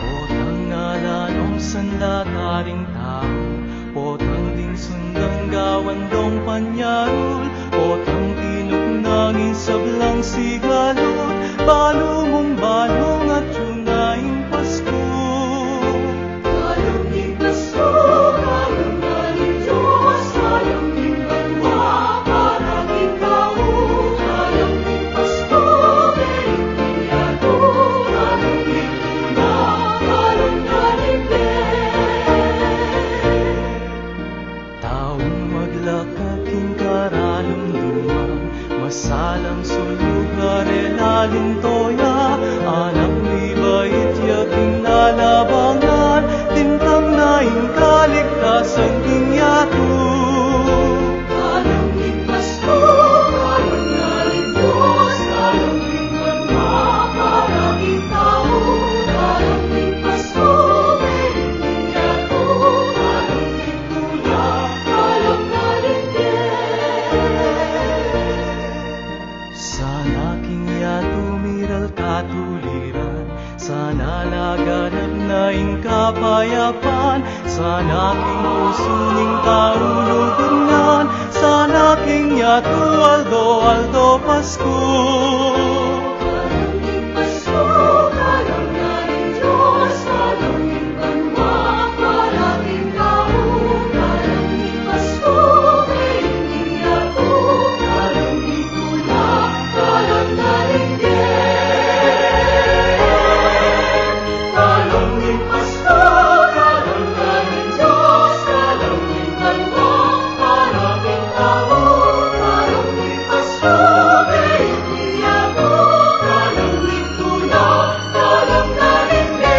Potang ala nong sanda karing tau, potang ding sundang gawan dong panyarul, potang tinuknang ing sablang sigalut, balu mung balu ngan atyu na ing Pasku. Kalam ning Pasku, kalam na ning Dios, kalam ning banua, para king tau, kalam ning Pasku, kalam ning yatu, kalam ning tula, kalam na ning Dios. Taung maglakad king karalum-luman, masalang sulug karela ning toya, anak mibait ya king lalabangan, lintang na ing kaligtasan king yatu. Kalam ning Pasku, kalam na ning Dios, kalam ning banua, para king tau, kalam ning Pasku, kalam ning yatu, kalam ning tula, kalam na ning Dios. Sana king yatu miral katuliran, sana laganap na ing kapayapan, sana king pusu ning tau lugud ngan, sana king yatu aldo-aldo Pasku. Kalam ning Pasku, kalam na ning Dios, kalam ning banua, para king tau, kalam ning Pasku, kalam ning yatu, kalam ning tula, kalam na ning Dios. Kalam ning Pasku, kalam na ning Dios, kalam ning banua, para king tau, kalam ning Pasku, kalam ning yatu, kalam ning tula, kalam na ning Dios.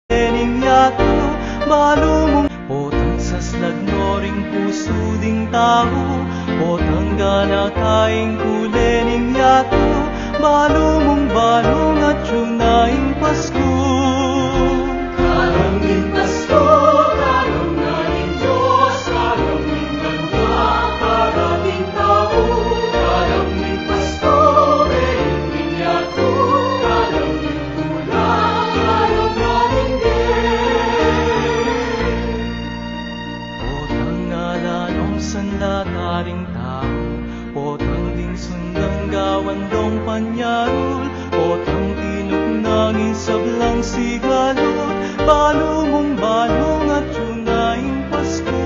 Ning yatu, balu mung potang saslag no ring pusu ding tau, potang ganaka ing kule ning yatu, balu mung balu ngan atyu na ing Pasku. Kalam ning Pasku, kalam na ning Dios, kalam ning banua, para king tau, kalam ning Pasku, kalam ning yatu, kalam ning tula, kalam na ning Dios. Potang ala nong sanda karing tau, potang ding sundang gawan dong panyarul, potang tinuknang ing sablang sigalut, balu mung balu ngan atyu na ing Pasku.